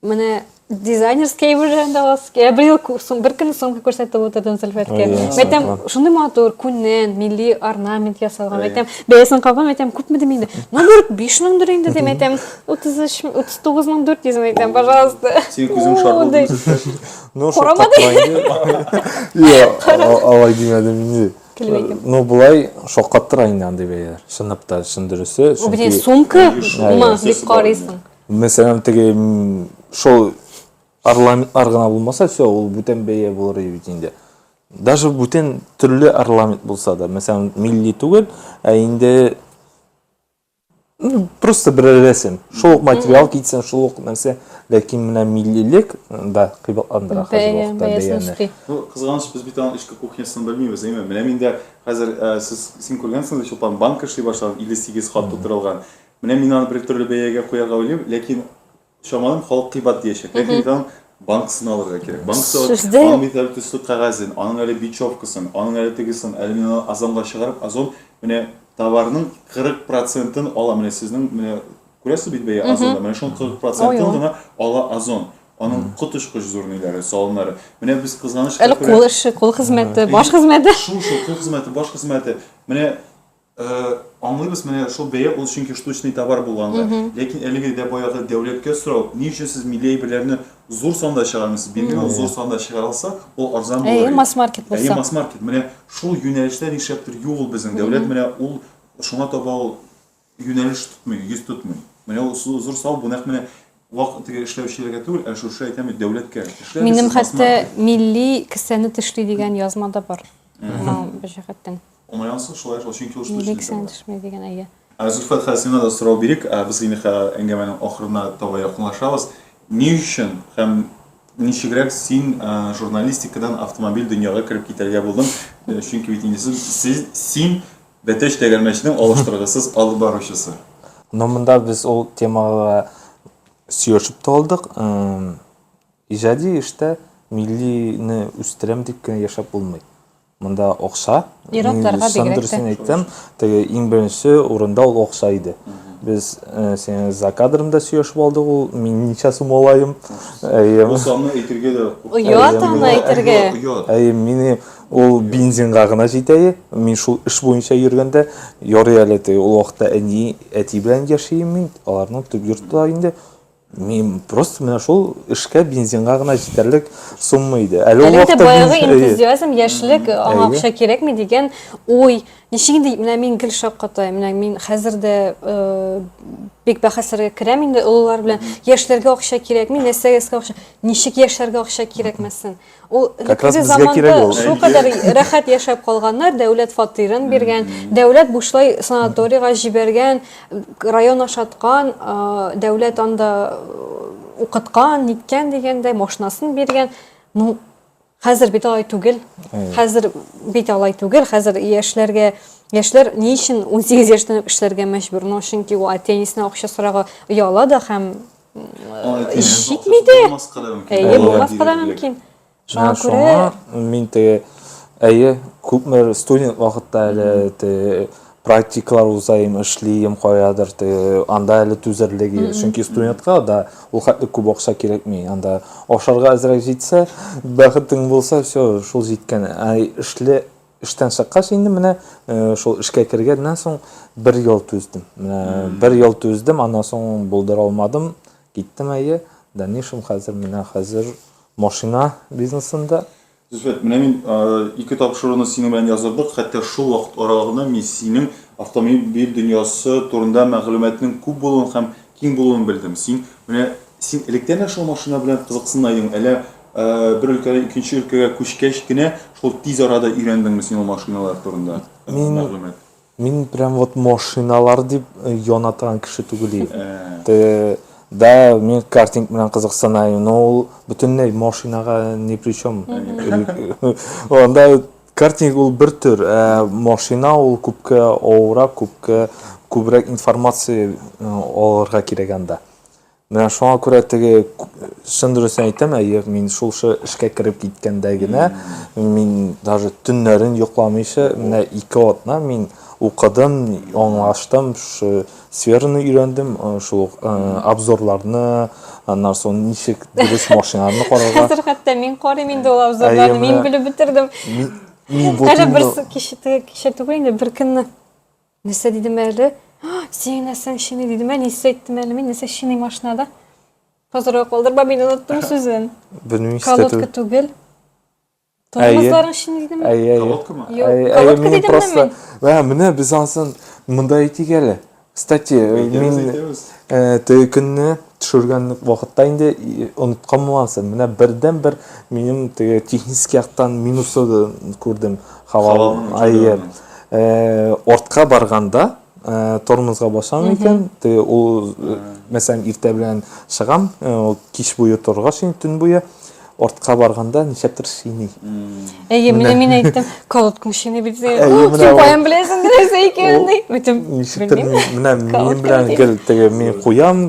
Менә дизайнерский әйберләрен дә аласыз. Я бер ел бер көн сумка күрсәтеп утырдым Зөлфәткә. Әйтәм, шундый матур, күннән, милли орнамент ясалган. Әйтәм, бәясен кабам, әйтәм, күпме дим инде. Ну, бер 5000 дер инде дим, әйтәм, 33 39400 әйтәм, пожалуйста. Синең күзең шар булды. Ну, Карамады. Юк, алай димәдем инде. Килмәгән. Ну, болай шаккаттыра инде андый бәяләр. Чынлап та, чын дөресе. Бу бит сумка мы дип карыйсың. Мәсәлән, теге шул орнаментлар гына булмаса, все, ул бүтән бәя булыр иде бит инде. Даже бүтән төрле орнамент булса да, мәсәлән, милли түгел, ә инде. Ну, просто бер рәсем. Шул ук материал китсен, шул ук нәрсә, ләкин менә миллилек да кыйбатландыра хәзер вакытта бәяне. Ну, кызганыч, без бит аның эчке кухнясын белмибез, әйме? Менә мин дә хәзер э, сез син күргәнсең, Чулпан, банк эшли башлаган, 58 хат тутырылган. Менә мин аны бер төрле бәягә куярга уйлыйм, ләкин Чамалыйм, халык кыйбат диячәк. Ләкин бит аның банкасын алырга кирәк. Банкасы алып, Сүздә аның юк. бит әле төсле кәгазен, аның әле бечевкасын, аның әле тегесен, әле мин аны Озонга чыгарып, Озон менә товарның 40 процентын ала. Менә сезнең менә күрәсез бит бәя Озонда, менә шуның 40 процентын Ой-ой. гына ала Озон. Аның коточкыч зур ниләре, салымнары. Менә без кызганычка Әле күрә, кул эше, кул хезмәте, баш хезмәте. Шул шул кул хезмәте, баш хезмәте. Менә Аңлыйбыз, менә шул бәя ул чөнки штучный товар булганга. Ләкин әлеге дә баягы дәүләткә сорау, ни өчен сез милли әйберләрне зур санда чыгармыйсыз? Билгеле, ул зур санда чыгарылса, ул арзан булыр Әйе, иде. масс-маркет Әйе, булса. масс-маркет. Менә шул юнәлештә нишләптер юк ул безнең. Дәүләт менә ул шуңа таба ул юнәлеш тотмый, йөз тотмый. Менә ул зур сорау, бу нәкъ менә вак теге эшләүчеләргә түгел, ә шушы әйтәм бит, дәүләткә. Эшләгез Минем сез хәтта масс-маркет. милли кесәне тешли дигән язма да бар. Моңа бер җәһәттән. Уңайсыз шулай шул, чөнки ул штучный Милли кесәне товар. төшми дигән, әйе. Ә Зөлфәт, хәзер сиңа да сорау бирик. Ә Без инде хәзер әңгәмәнең ахырына таба якынлашабыз. Ни өчен һәм ничегрәк син журналистикадан автомобиль дөньяга кереп китәргә булдың? Чөнки бит инде сез, сез, син Бәтәч тәгәрмәчнең алыштыргысыз алып баручысы. Но монда без ул темага сөйләшеп тә алдык. Иҗади эштә миллине үстерәм дип кенә яшәп булмый. Монда акча, Ир-атларга чын бигрәк тә. дөресен әйтсәм, теге иң беренче урында ул акча иде. Без э, синең за кадром да сөйләшеп алдык ул, мин ничә сум алаем. Әйе. Ул санны әйтергә дә куркам. Оят аны әйтергә. Оят. Әйе, мине ул бензинга гына җитә. Мин шул эш буенча йөргәндә, ярый әле теге ул вакытта әни, әти белән яшим мин, аларның төп йорты инде. Мин просто менә шул эшкә бензинга гына җитәрлек сумма иде. Әле ул Әлеге дә вакытта баягы бензин- әйе. энтузиазм, яшьлек, аңа Әйе. акча кирәкми дигән уй. Ничек инде менә мин гел шаккатам. Менә мин хәзер дә э, бик бәхәсләргә керәм инде олылар белән. Яшьләргә акча кирәкми, нәрсәгә акча? Ничек яшьләргә акча кирәкмәсен? Ул Как раз элеккеге безгә заманда кирәк ул. шулкадәр рәхәт яшәп калганнар, дәүләт фатирын биргән, дәүләт бушлай санаторийга җибәргән, район ашаткан, дәүләт анда укыткан, ниткән дигәндәй, машинасын биргән. Ну, хәзер бит алай түгел. Хәзер бит алай түгел. Хәзер яшьләргә яшьләр ни өчен 18 яшьтән үк эшләргә мәҗбүр? Ну, чөнки ул әти-әнисенә акча сорарга ояла да һәм Җитми дә. Әйе, булмаска да мөмкин. Шуңа күрә мин теге әйе, күпме студент вакытта әле теге практикалар узайым, эшлием каядыр, теге анда әле түзерлек иде. Чөнки студентка да ул хәтле күп акча кирәкми. Анда ашарга әзрәк җитсә, бәхетең булса, все, шул җиткән. Ә эшле Эштән чыккач инде менә э, шул эшкә кергәннән соң бер ел түздем. Менә бер ел түздем, аннан соң булдыра алмадым. Киттем әйе. Дальнейшем хәзер менә хәзер машина бизнесында. Зөлфәт, менә мин э, ике тапшыруны синең белән яздырдык, хәтта шул вакыт аралыгында мин синең автомобиль дөньясы турында мәгълүматның күп булуын һәм киң булуын белдем. Син менә син электән дә шул машина белән кызыксына идең, әллә Бер өлкәдән икенче өлкәгә күчкәч кенә шул тиз арада өйрәндеңме син ул машиналар турында мәгълүмат? Мин прям вот машиналар дип яна торган кеше түгел идем. Да, мин картинг белән кызыксына идем, но ул бөтенләй машинага ни при чем. Анда картинг ул бер төр, ә машина ул күпкә авыррак, күпкә күбрәк информация алырга кирәк анда. Менә шуңа күрә теге чын дөресен әйтәм, әйе, мин шушы эшкә кереп киткәндә генә, мин даже төннәрен йокламыйча, менә ике атна мин укыдым, аңлаштым, шушы сфераны өйрәндем, шул ук обзорларны, аннан соң ничек дөрес машиналарны карарга. Хәзер хәтта мин карыйм инде ул обзорларны, мин белеп бетердем. Мин вот Даже бер кичә түгел инде, бер көнне Нәрсә дидем әле? Синең нәрсәң чиный дидем ә, нәрсә әйттем әле мин, нәрсә чиный машинада? Хәзер калдырма, мин оныттым сүзен. Белмим, Колодка түгел. Тормозларың чиный дидем. Әйе, әйе. Колодкамы? Юк, колодка дидем просто. Мә, менә без ансын монда әйтик әле. Кстати, мин теге көнне төшергән вакытта инде оныткан булгансың. Менә бердән-бер минем теге технический яктан минусы күрдем. Хавал. Әйе. Артка барганда, тормозга басам икән, теге ул, мәсәлән, иртә белән чыгам, ул кич буе торгач инде төн буе артка барганда нишләптер чыйный. Әйе, менә мин әйттем, колодкаң чыйный бит. Син каян беләсең нәрсә икәнен ди. Әйттем, ничектер менә минем белән гел теге мин куям,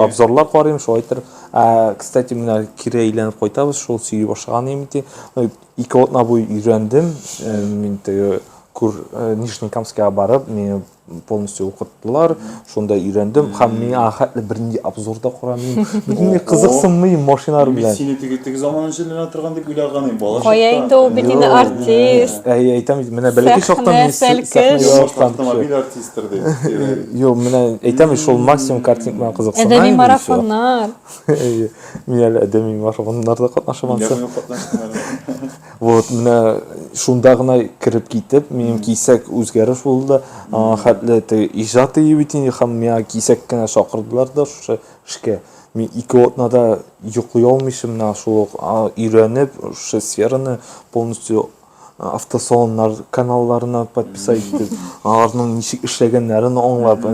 обзорлар карыйм, шулай итеп. Ә, кстати, менә кире әйләнеп кайтабыз, шул сөйли башлаган идем бит. Ике атна буе өйрәндем. Мин теге күр Нижнекамскига барып, мине полностью укыттылар. Шунда өйрәндем һәм мин аңа хәтле бернинди обзор да карамыйм. Бөтенләй кызыксынмыйм машиналар Мин белән. сине теге теге заманның җенләнә торган дип уйлаган идем, бала Кая инде ул бит инде артист. Әй, әйтәм бит, менә бәләкәй чактан мин Сәхнә, сәлкеш. сәхнә яраткан кеше. Автомобиль артисттыр дип. Юк, менә әйтәм бит, шул максимум картинг белән кызыксына Әдәби инде, всё. марафоннар. Әйе, мин әле әдәби марафоннарда катнашам Мин ансы. дә катнаштым әле. Вот, менә шунда гына кереп китеп, минем кисәк үзгәреш булды. Аңа хәтле теге иҗат өе бит инде, һәм миңа кисәк кенә чакырдылар да шушы эшкә. Мин ике атнада йоклый алмыйча менә шул ук өйрәнеп, шушы сфераны полностью автосалоннар каналларына подписать итеп, аларның ничек эшләгәннәрен аңлап,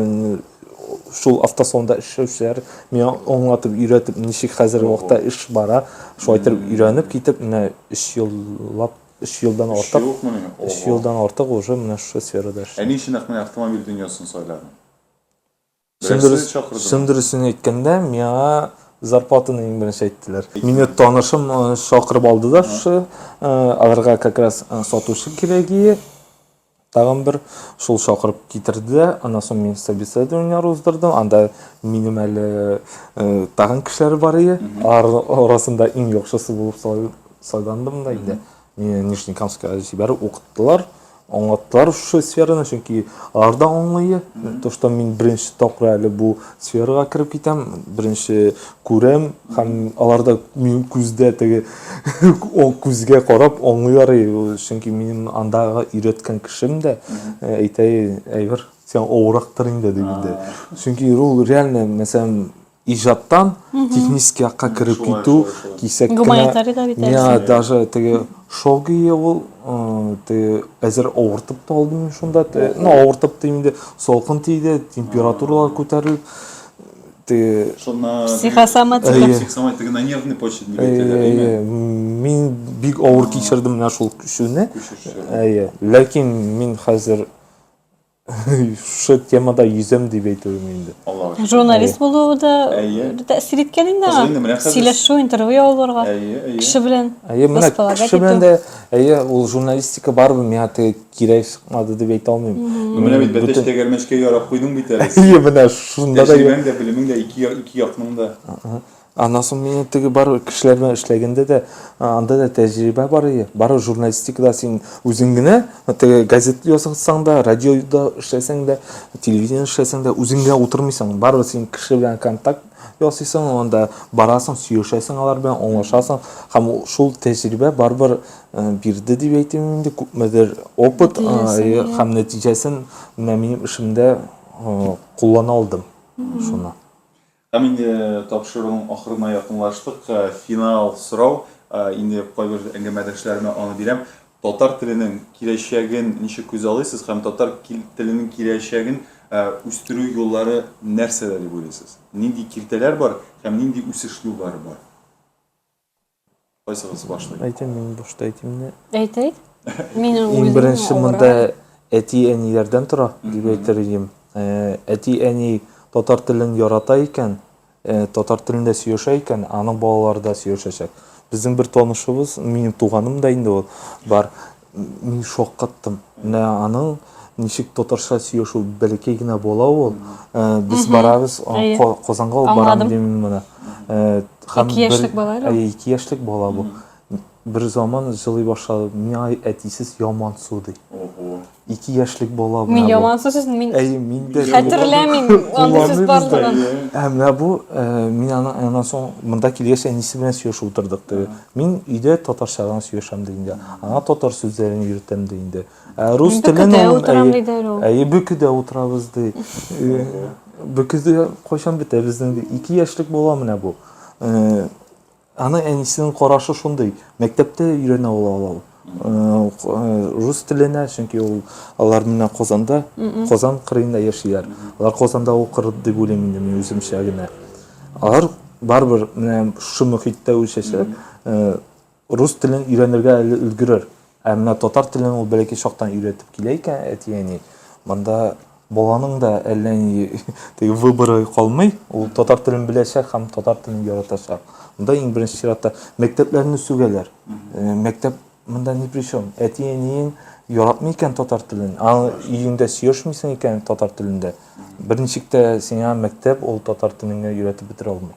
шул автосалонда эшләүчеләр миңа аңлатып, өйрәтеп, ничек хәзерге вакытта эш бара, шулай итеп өйрәнеп китеп, менә 3 еллап, 3 елдан артык, 3 елдан артык уже менә шушы сферада эшлим. Ә ни өчен нәкъ менә автомобиль дөньясын сайладың? Чын дөрес, чын дөресен әйткәндә, миңа зарплатаны иң беренче әйттеләр. Мине танышым чакырып алды да шушы, аларга как раз сатучы кирәк иде. Тагын бер шул чакырып китерде дә, аннан соң мин собеседованиеләр уздырдым. Анда минем әле тагын кешеләр бар иде. Алар арасында иң яхшысы булып сайландым да инде. Мине Нижнекамскка җибәреп укыттылар, аңлаттылар шушы сфераны, чөнки алар да аңлый, то, что мин беренче тапкыр әле бу сферага кереп китәм, беренче күрәм һәм алар да минем күздә теге күзгә карап аңлыйлар, чөнки минем андагы өйрәткән кешем дә әйтә, әйбер, сиңа авыррактыр инде дип инде. Чөнки ул реально, мәсәлән, иҗаттан технический якка кереп китү кисәк кенә Гуманитарий да бит әле. Миңа даже теге шок ие ул, теге әзер авыртып та алдым мин шунда. Ну, авыртып дим инде, салкын тиде, температуралар күтәрелеп, теге Шунна Психосоматика. Психосоматика на нервной почве дип әйтәләр, әйеме? Мин бик авыр кичердем менә шул күчүне. Әйе. Ләкин мин хәзер Шушы темада йөзәм дип әйтүем инде. Аллага шөкер. Журналист булуы да Әйе. тәэсир иткән инде Кызык аңа. инде, менә хәзер- Сөйләшү, интервью алырга. Әйе, әйе. Кеше белән Әйе, менә располагать кеше белән итү. дә, әйе, ул журналистика барыбер миңа теге кирәк чыкмады дип әйтә алмыйм. Менә бит бәтәч Бөтен- тәгәрмәчкә ярап куйдың бит әле. син. Әйе, менә шунда да Тәҗрибәң дә, белемең дә, ике, ике якның да. Аннан соң мин теге бар кешеләр белән эшләгәндә дә, анда да тәҗрибә бар иде. Бары журналистикада син үзең генә, теге газет язсаң да, радиода эшләсәң дә, телевидение эшләсәң дә, үзең генә утырмыйсың. Барыбер син кеше белән контакт ясыйсың, анда барасың, сөйләшәсең алар белән, аңлашасың. Һәм шул тәҗрибә барыбер бирде дип әйтим инде, күпмедер опыт һәм нәтиҗәсен менә минем эшемдә куллана алдым шуны. Һәм инде тапшыруның ахырына якынлаштык. Финал сорау. Инде кайбер әңгәмәдәшләремә аны бирәм. Татар теленең киләчәген ничек күзаллыйсыз һәм татар теленең киләчәген үстерү юллары нәрсәдә дип уйлыйсыз? Нинди киртәләр бар һәм нинди үсеш юллары бар? Кайсыгыз башлый? Әйтәм, мин башта әйтим дә. Әйт, әйт. Мин Иң беренче монда әти-әниләрдән тора, дип әйтер идем. Э, әти-әни татар телен ярата икән, э, татар телендә сөйләшә икән, аның балалары да сөйләшәчәк. Безнең бер танышыбыз, минем туганым да инде ул, бар. Мин шаккаттым. Менә аның ничек татарча сөйләшү бәләкәй генә бала ул. Э, без барабыз, Казанга алып барам дим мин моны. Э, ике яшьлек бала әле. Әйе, ике яшьлек бала бу. Бер заман җылый башлады. Миңа әтисез ямансу ди. Ого. Ике яшьлек бала Мин ямансу сүзен мин Әйе, мин дә хәтерләмим андый сүз барлыгын. Ә менә бу э, мин аны аннан соң монда килгәч әнисе белән сөйләшеп утырдык. Мин өйдә татарча гына сөйләшәм ди инде. Аңа татар сүзләрен өйрәтәм ди инде. Ә рус телен Бөкедә утырам диде әле ул. Әйе, бөкедә утырабыз ди. Бөкедә кайчан бетә безнең ди. Ике яшьлек бала менә бу. Аны әнисенең карашы шундый. Мәктәптә өйрәнә ул ала ул. Рус теленә, чөнки ул алар менә Казанда, Казан кырыенда яшиләр. Алар Казанда укыр дип уйлыйм инде мин үземчә генә. Алар барыбер менә шушы мөхиттә үсәчәк, рус телен өйрәнергә әле өлгерер. Ә менә татар телен ул бәләкәй чактан өйрәтеп килә икән әти-әни, монда баланың да әллә ни теге выборы калмый, ул татар телен беләчәк һәм татар телен яратачак. Монда иң беренче чиратта мәктәпләрне сүгәләр. Э, мәктәп монда ни при чем? Әти-әниең яратмый икән татар телен, аны өеңдә сөйләшмисең икән татар телендә, берничек тә сиңа мәктәп ул татар телеңә өйрәтеп бетерә алмый.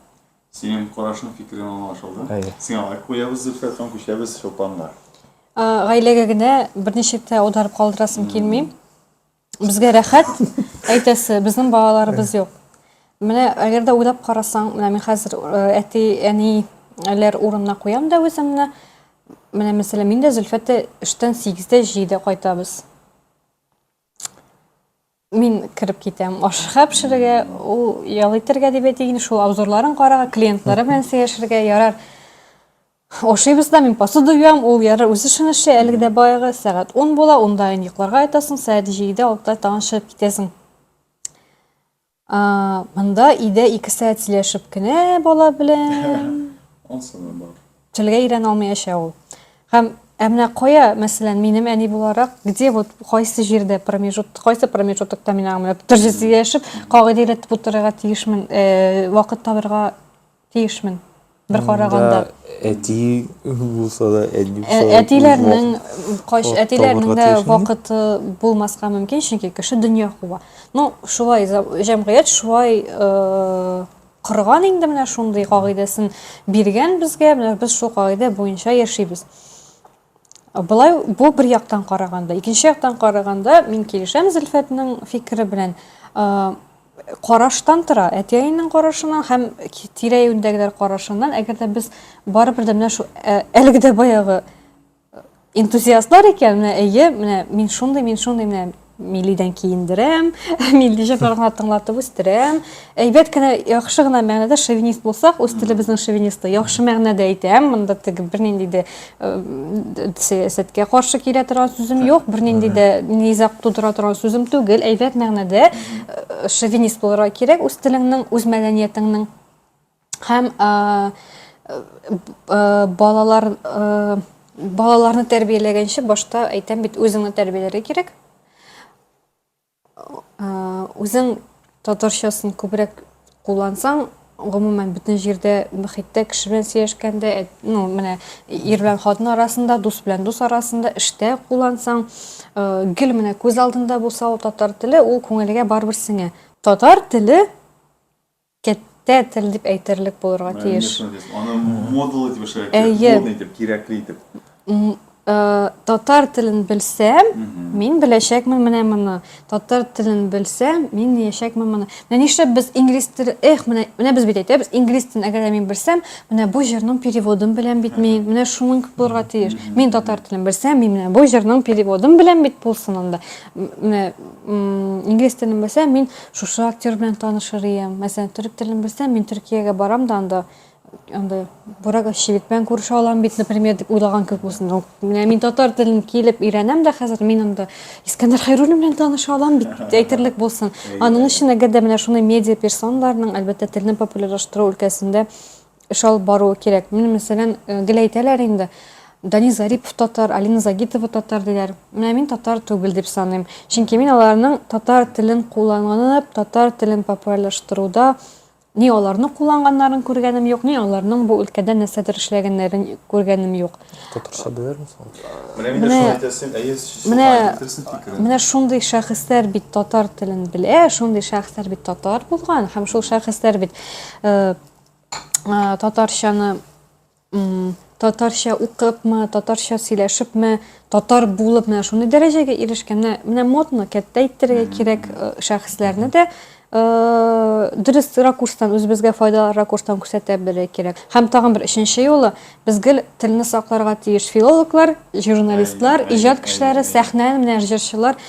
Синең карашың, фикерең аңлашылды. Әйе. Сиңа лайк куябыз, Зөлфәт, һәм күчәбез Чулпанга. Гаиләгә генә берничек тә аударып калдырасым килми. Безгә рәхәт, әйтәсе, безнең балаларыбыз юк. Менә әгәр дә уйлап карасаң, менә мин хәзер әти, әниләр урынына куям да үземне. Менә мәсәлән, мин дә Зөлфәт тә эштән 8-дә 7-дә кайтабыз. Мин кереп китәм ашарга пешерергә, ул ял итәргә дип әйтик инде, шул обзорларын карарга, клиентлары белән сөйләшергә, ярар. Ашыйбыз да, мин посуда юам, ул ярар үз эшен эшли, әлеге дә баягы сәгать 10 була, 10да инде йокларга ятасың, сәгать 7-дә, 6-да тагын чыгып китәсең. Монда өйдә 2 сәгать сөйләшеп кенә бала белән. Ансы да бар. Телгә өйрәнә алмый яшә ул. Һәм ә менә кая, мәсәлән, минем әни буларак, где вот кайсы җирдә промежуток, кайсы промежутокта мин аңа менә төрле сөйләшеп, кагыйдә өйрәтеп утырырга тиешмен, э, вакыт табырга тиешмен. Бер караганда. Әти булса да, әни булса да. Әтиләрнең кайш әтиләрнең дә вакыты булмаска мөмкин, чөнки кеше дөнья куа. Ну, шулай җәмгыять шулай э, корган инде менә шундый кагыйдәсен биргән безгә, менә без шул кагыйдә буенча яшибез. Болай бу бер яктан караганда, икенче яктан караганда, мин килешәм Зөлфәтнең фикере белән. Караштан тора, әти-әнинең карашыннан һәм тирә-юньдәгеләр карашыннан, әгәр дә без барыбер дә менә шул әлеге дә баягы энтузиастлар икән, менә әйе, менә мин шундый, мин шундый, менә миллидән киендерәм, милли җырлар гына тыңлатып үстерәм. Әйбәт кенә, яхшы гына мәгънәдә шовинист булсак, үз телебезнең шовинисты, яхшы мәгънәдә әйтәм, монда теге бернинди дә э, сәясәткә каршы килә торган сүзем юк, бернинди дә низаг тудыра торган сүзем түгел, әйбәт мәгънәдә э, шовинист булырга кирәк үз телеңнең, үз мәдәниятеңнең. Һәм балалар балаларны тәрбияләгәнче башта әйтәм бит үзеңне тәрбияләргә кирәк. Үзең татарчасын күбрәк куллансаң, гомумән бөтен җирдә мөхиттә кеше белән сөйләшкәндә, ну, менә ир белән хатын арасында, дус белән дус арасында, эштә куллансаң, гел менә күз алдында булса ул татар теле, ул күңелгә барыбер сеңә. Татар теле Кәттә тел дип әйтерлек булырга тиеш. Аны модалы дип эшләргә кирәк, модный итеп, кирәкле итеп. Э, татар телен белсәм, мин беләчәкмен менә моны. Татар телен белсәм, мин диячәкмен моны. Менә нишләп без инглиз теле, эх, менә, менә без бит әйтәбез, инглиз телен әгәр дә мин белсәм, менә бу җырның переводын беләм бит мин, менә шуның булырга тиеш. Мин татар телен белсәм, мин менә бу җырның переводын беләм бит булсын анда. Менә инглиз телен белсәм, мин шушы актер белән танышыр идем. Мәсәлән, төрек телен белсәм, мин Төркиягә барам да анда анда Бурак Özçivit белән күрешә алам бит, например, дип уйлаган кебек булсын. Ну, менә мин татар телен килеп өйрәнәм дә хәзер мин анда Искәндәр Хәйруллин белән таныша алам бит, әйтерлек булсын. Аның өчен әгәр дә менә шундый медиа персоналарның, әлбәттә, телне популярлаштыру өлкәсендә эш алып баруы кирәк. Менә, мәсәлән, э, гел әйтәләр инде, Данис Зарипов татар, Алина Загитова татар диләр. Менә мин татар түгел дип саныйм. Чөнки мин аларның татар телен кулланып, татар телен популярлаштыруда ни аларны кулланганнарын күргәнем юк, ни аларның бу өлкәдә нәрсәдер эшләгәннәрен күргәнем юк. Татарча белерме соң? Менә мин дә шуны әйтәсем, әйе, менә менә шундый шәхесләр бит татар телен белә, шундый шәхесләр бит татар булган һәм шул шәхесләр бит э, татарчаны татарча укыпмы, татарча сөйләшепме, татар булып менә шундый дәрәҗәгә ирешкән. Менә, менә модно кәттә иттерергә кирәк шәхесләрне дә дөрес ракурстан, үзебезгә файдалы ракурстан күрсәтә белергә кирәк. Һәм тагын бер өченче юлы, без гел телне сакларга тиеш. Филологлар, журналистлар, иҗат кешеләре, сәхнә менә җырчылар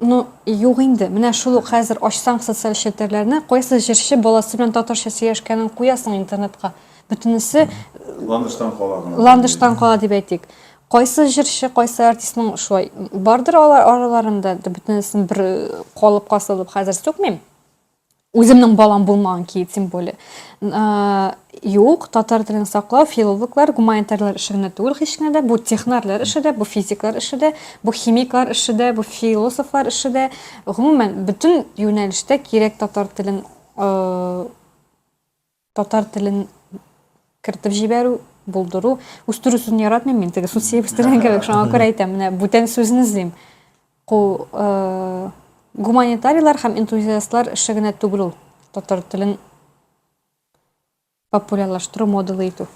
Ну, юк инде. Менә шул ук хәзер ачсаң социаль челтәрләрне, кайсы җырчы баласы белән татарча сөйләшкәнен куясың интернетка. Бөтенесе Ландыштан кала гына. Ландыштан кала дип әйтик. Кайсы җырчы, кайсы артистның шулай бардыр алар араларында, бөтенесен бер калыпка салып хәзер сүкмим. Үземнең балам булмаган ки, тем более. Юк, татар телен саклау филологлар, гуманитарлар эше генә түгел һич кенә дә, бу технарлар эше дә, бу физиклар эше дә, бу химиклар эше дә, бу философлар эше дә. Гомумән, бөтен юнәлештә кирәк татар телен татар телен кертеп җибәрү, булдыру. Үстерү сүзен яратмыйм мин, теге сүз үстергән кебек, шуңа күрә әйтәм, менә бүтән сүзне эзлим. Ку э, гуманитарийлар һәм энтузиастлар эше генә түгел ул, татар телен популярлаштыру, модалы итү.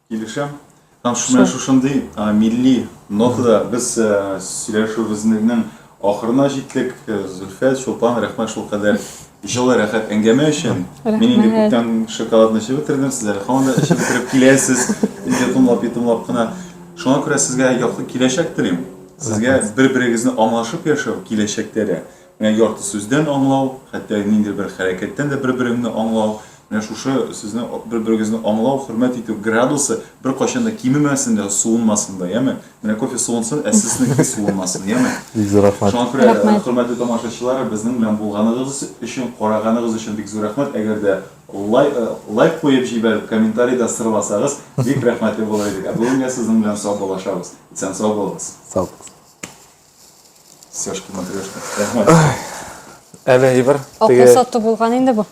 Килешәм. Һәм менә шушындый милли нотада без сөйләшүебезнең ахырына җиттек. Зөлфәт, Чулпан, рәхмәт шулкадәр җылы, рәхәт әңгәмә өчен. Мин инде күптән шоколадны эчеп бетердем, сез әле һаман да эчеп бетереп киләсез, йотымлап-йотымлап кына. Шуңа күрә сезгә якты киләчәк телим. Сезгә бер-берегезне аңлашып яшәү киләчәктә дә. Менә ярты сүздән аңлау, хәтта ниндидер бер хәрәкәттән дә бер-береңне аңлау, менә шушы сезне бер-берегезне аңлау, хөрмәт итү градусы беркайчан да кимемәсен дә, суынмасын да, яме? Менә кофе суынсын, ә сезнеке суынмасын, яме? Бик зур рәхмәт. Шуңа күрә, хөрмәтле тамашачылар, безнең белән булганыгыз өчен, караганыгыз өчен бик зур рәхмәт. Әгәр дә лай, лайк куеп җибәреп, комментарий да сырласагыз, бик рәхмәтле булыр идек. Ә бүгенгә сезнең белән саубуллашабыз. Исән-сау булыгыз. Сау булыгыз. Сешка, матрешка. Рәхмәт. Әле әйбер. Акыл сату булган инде бу.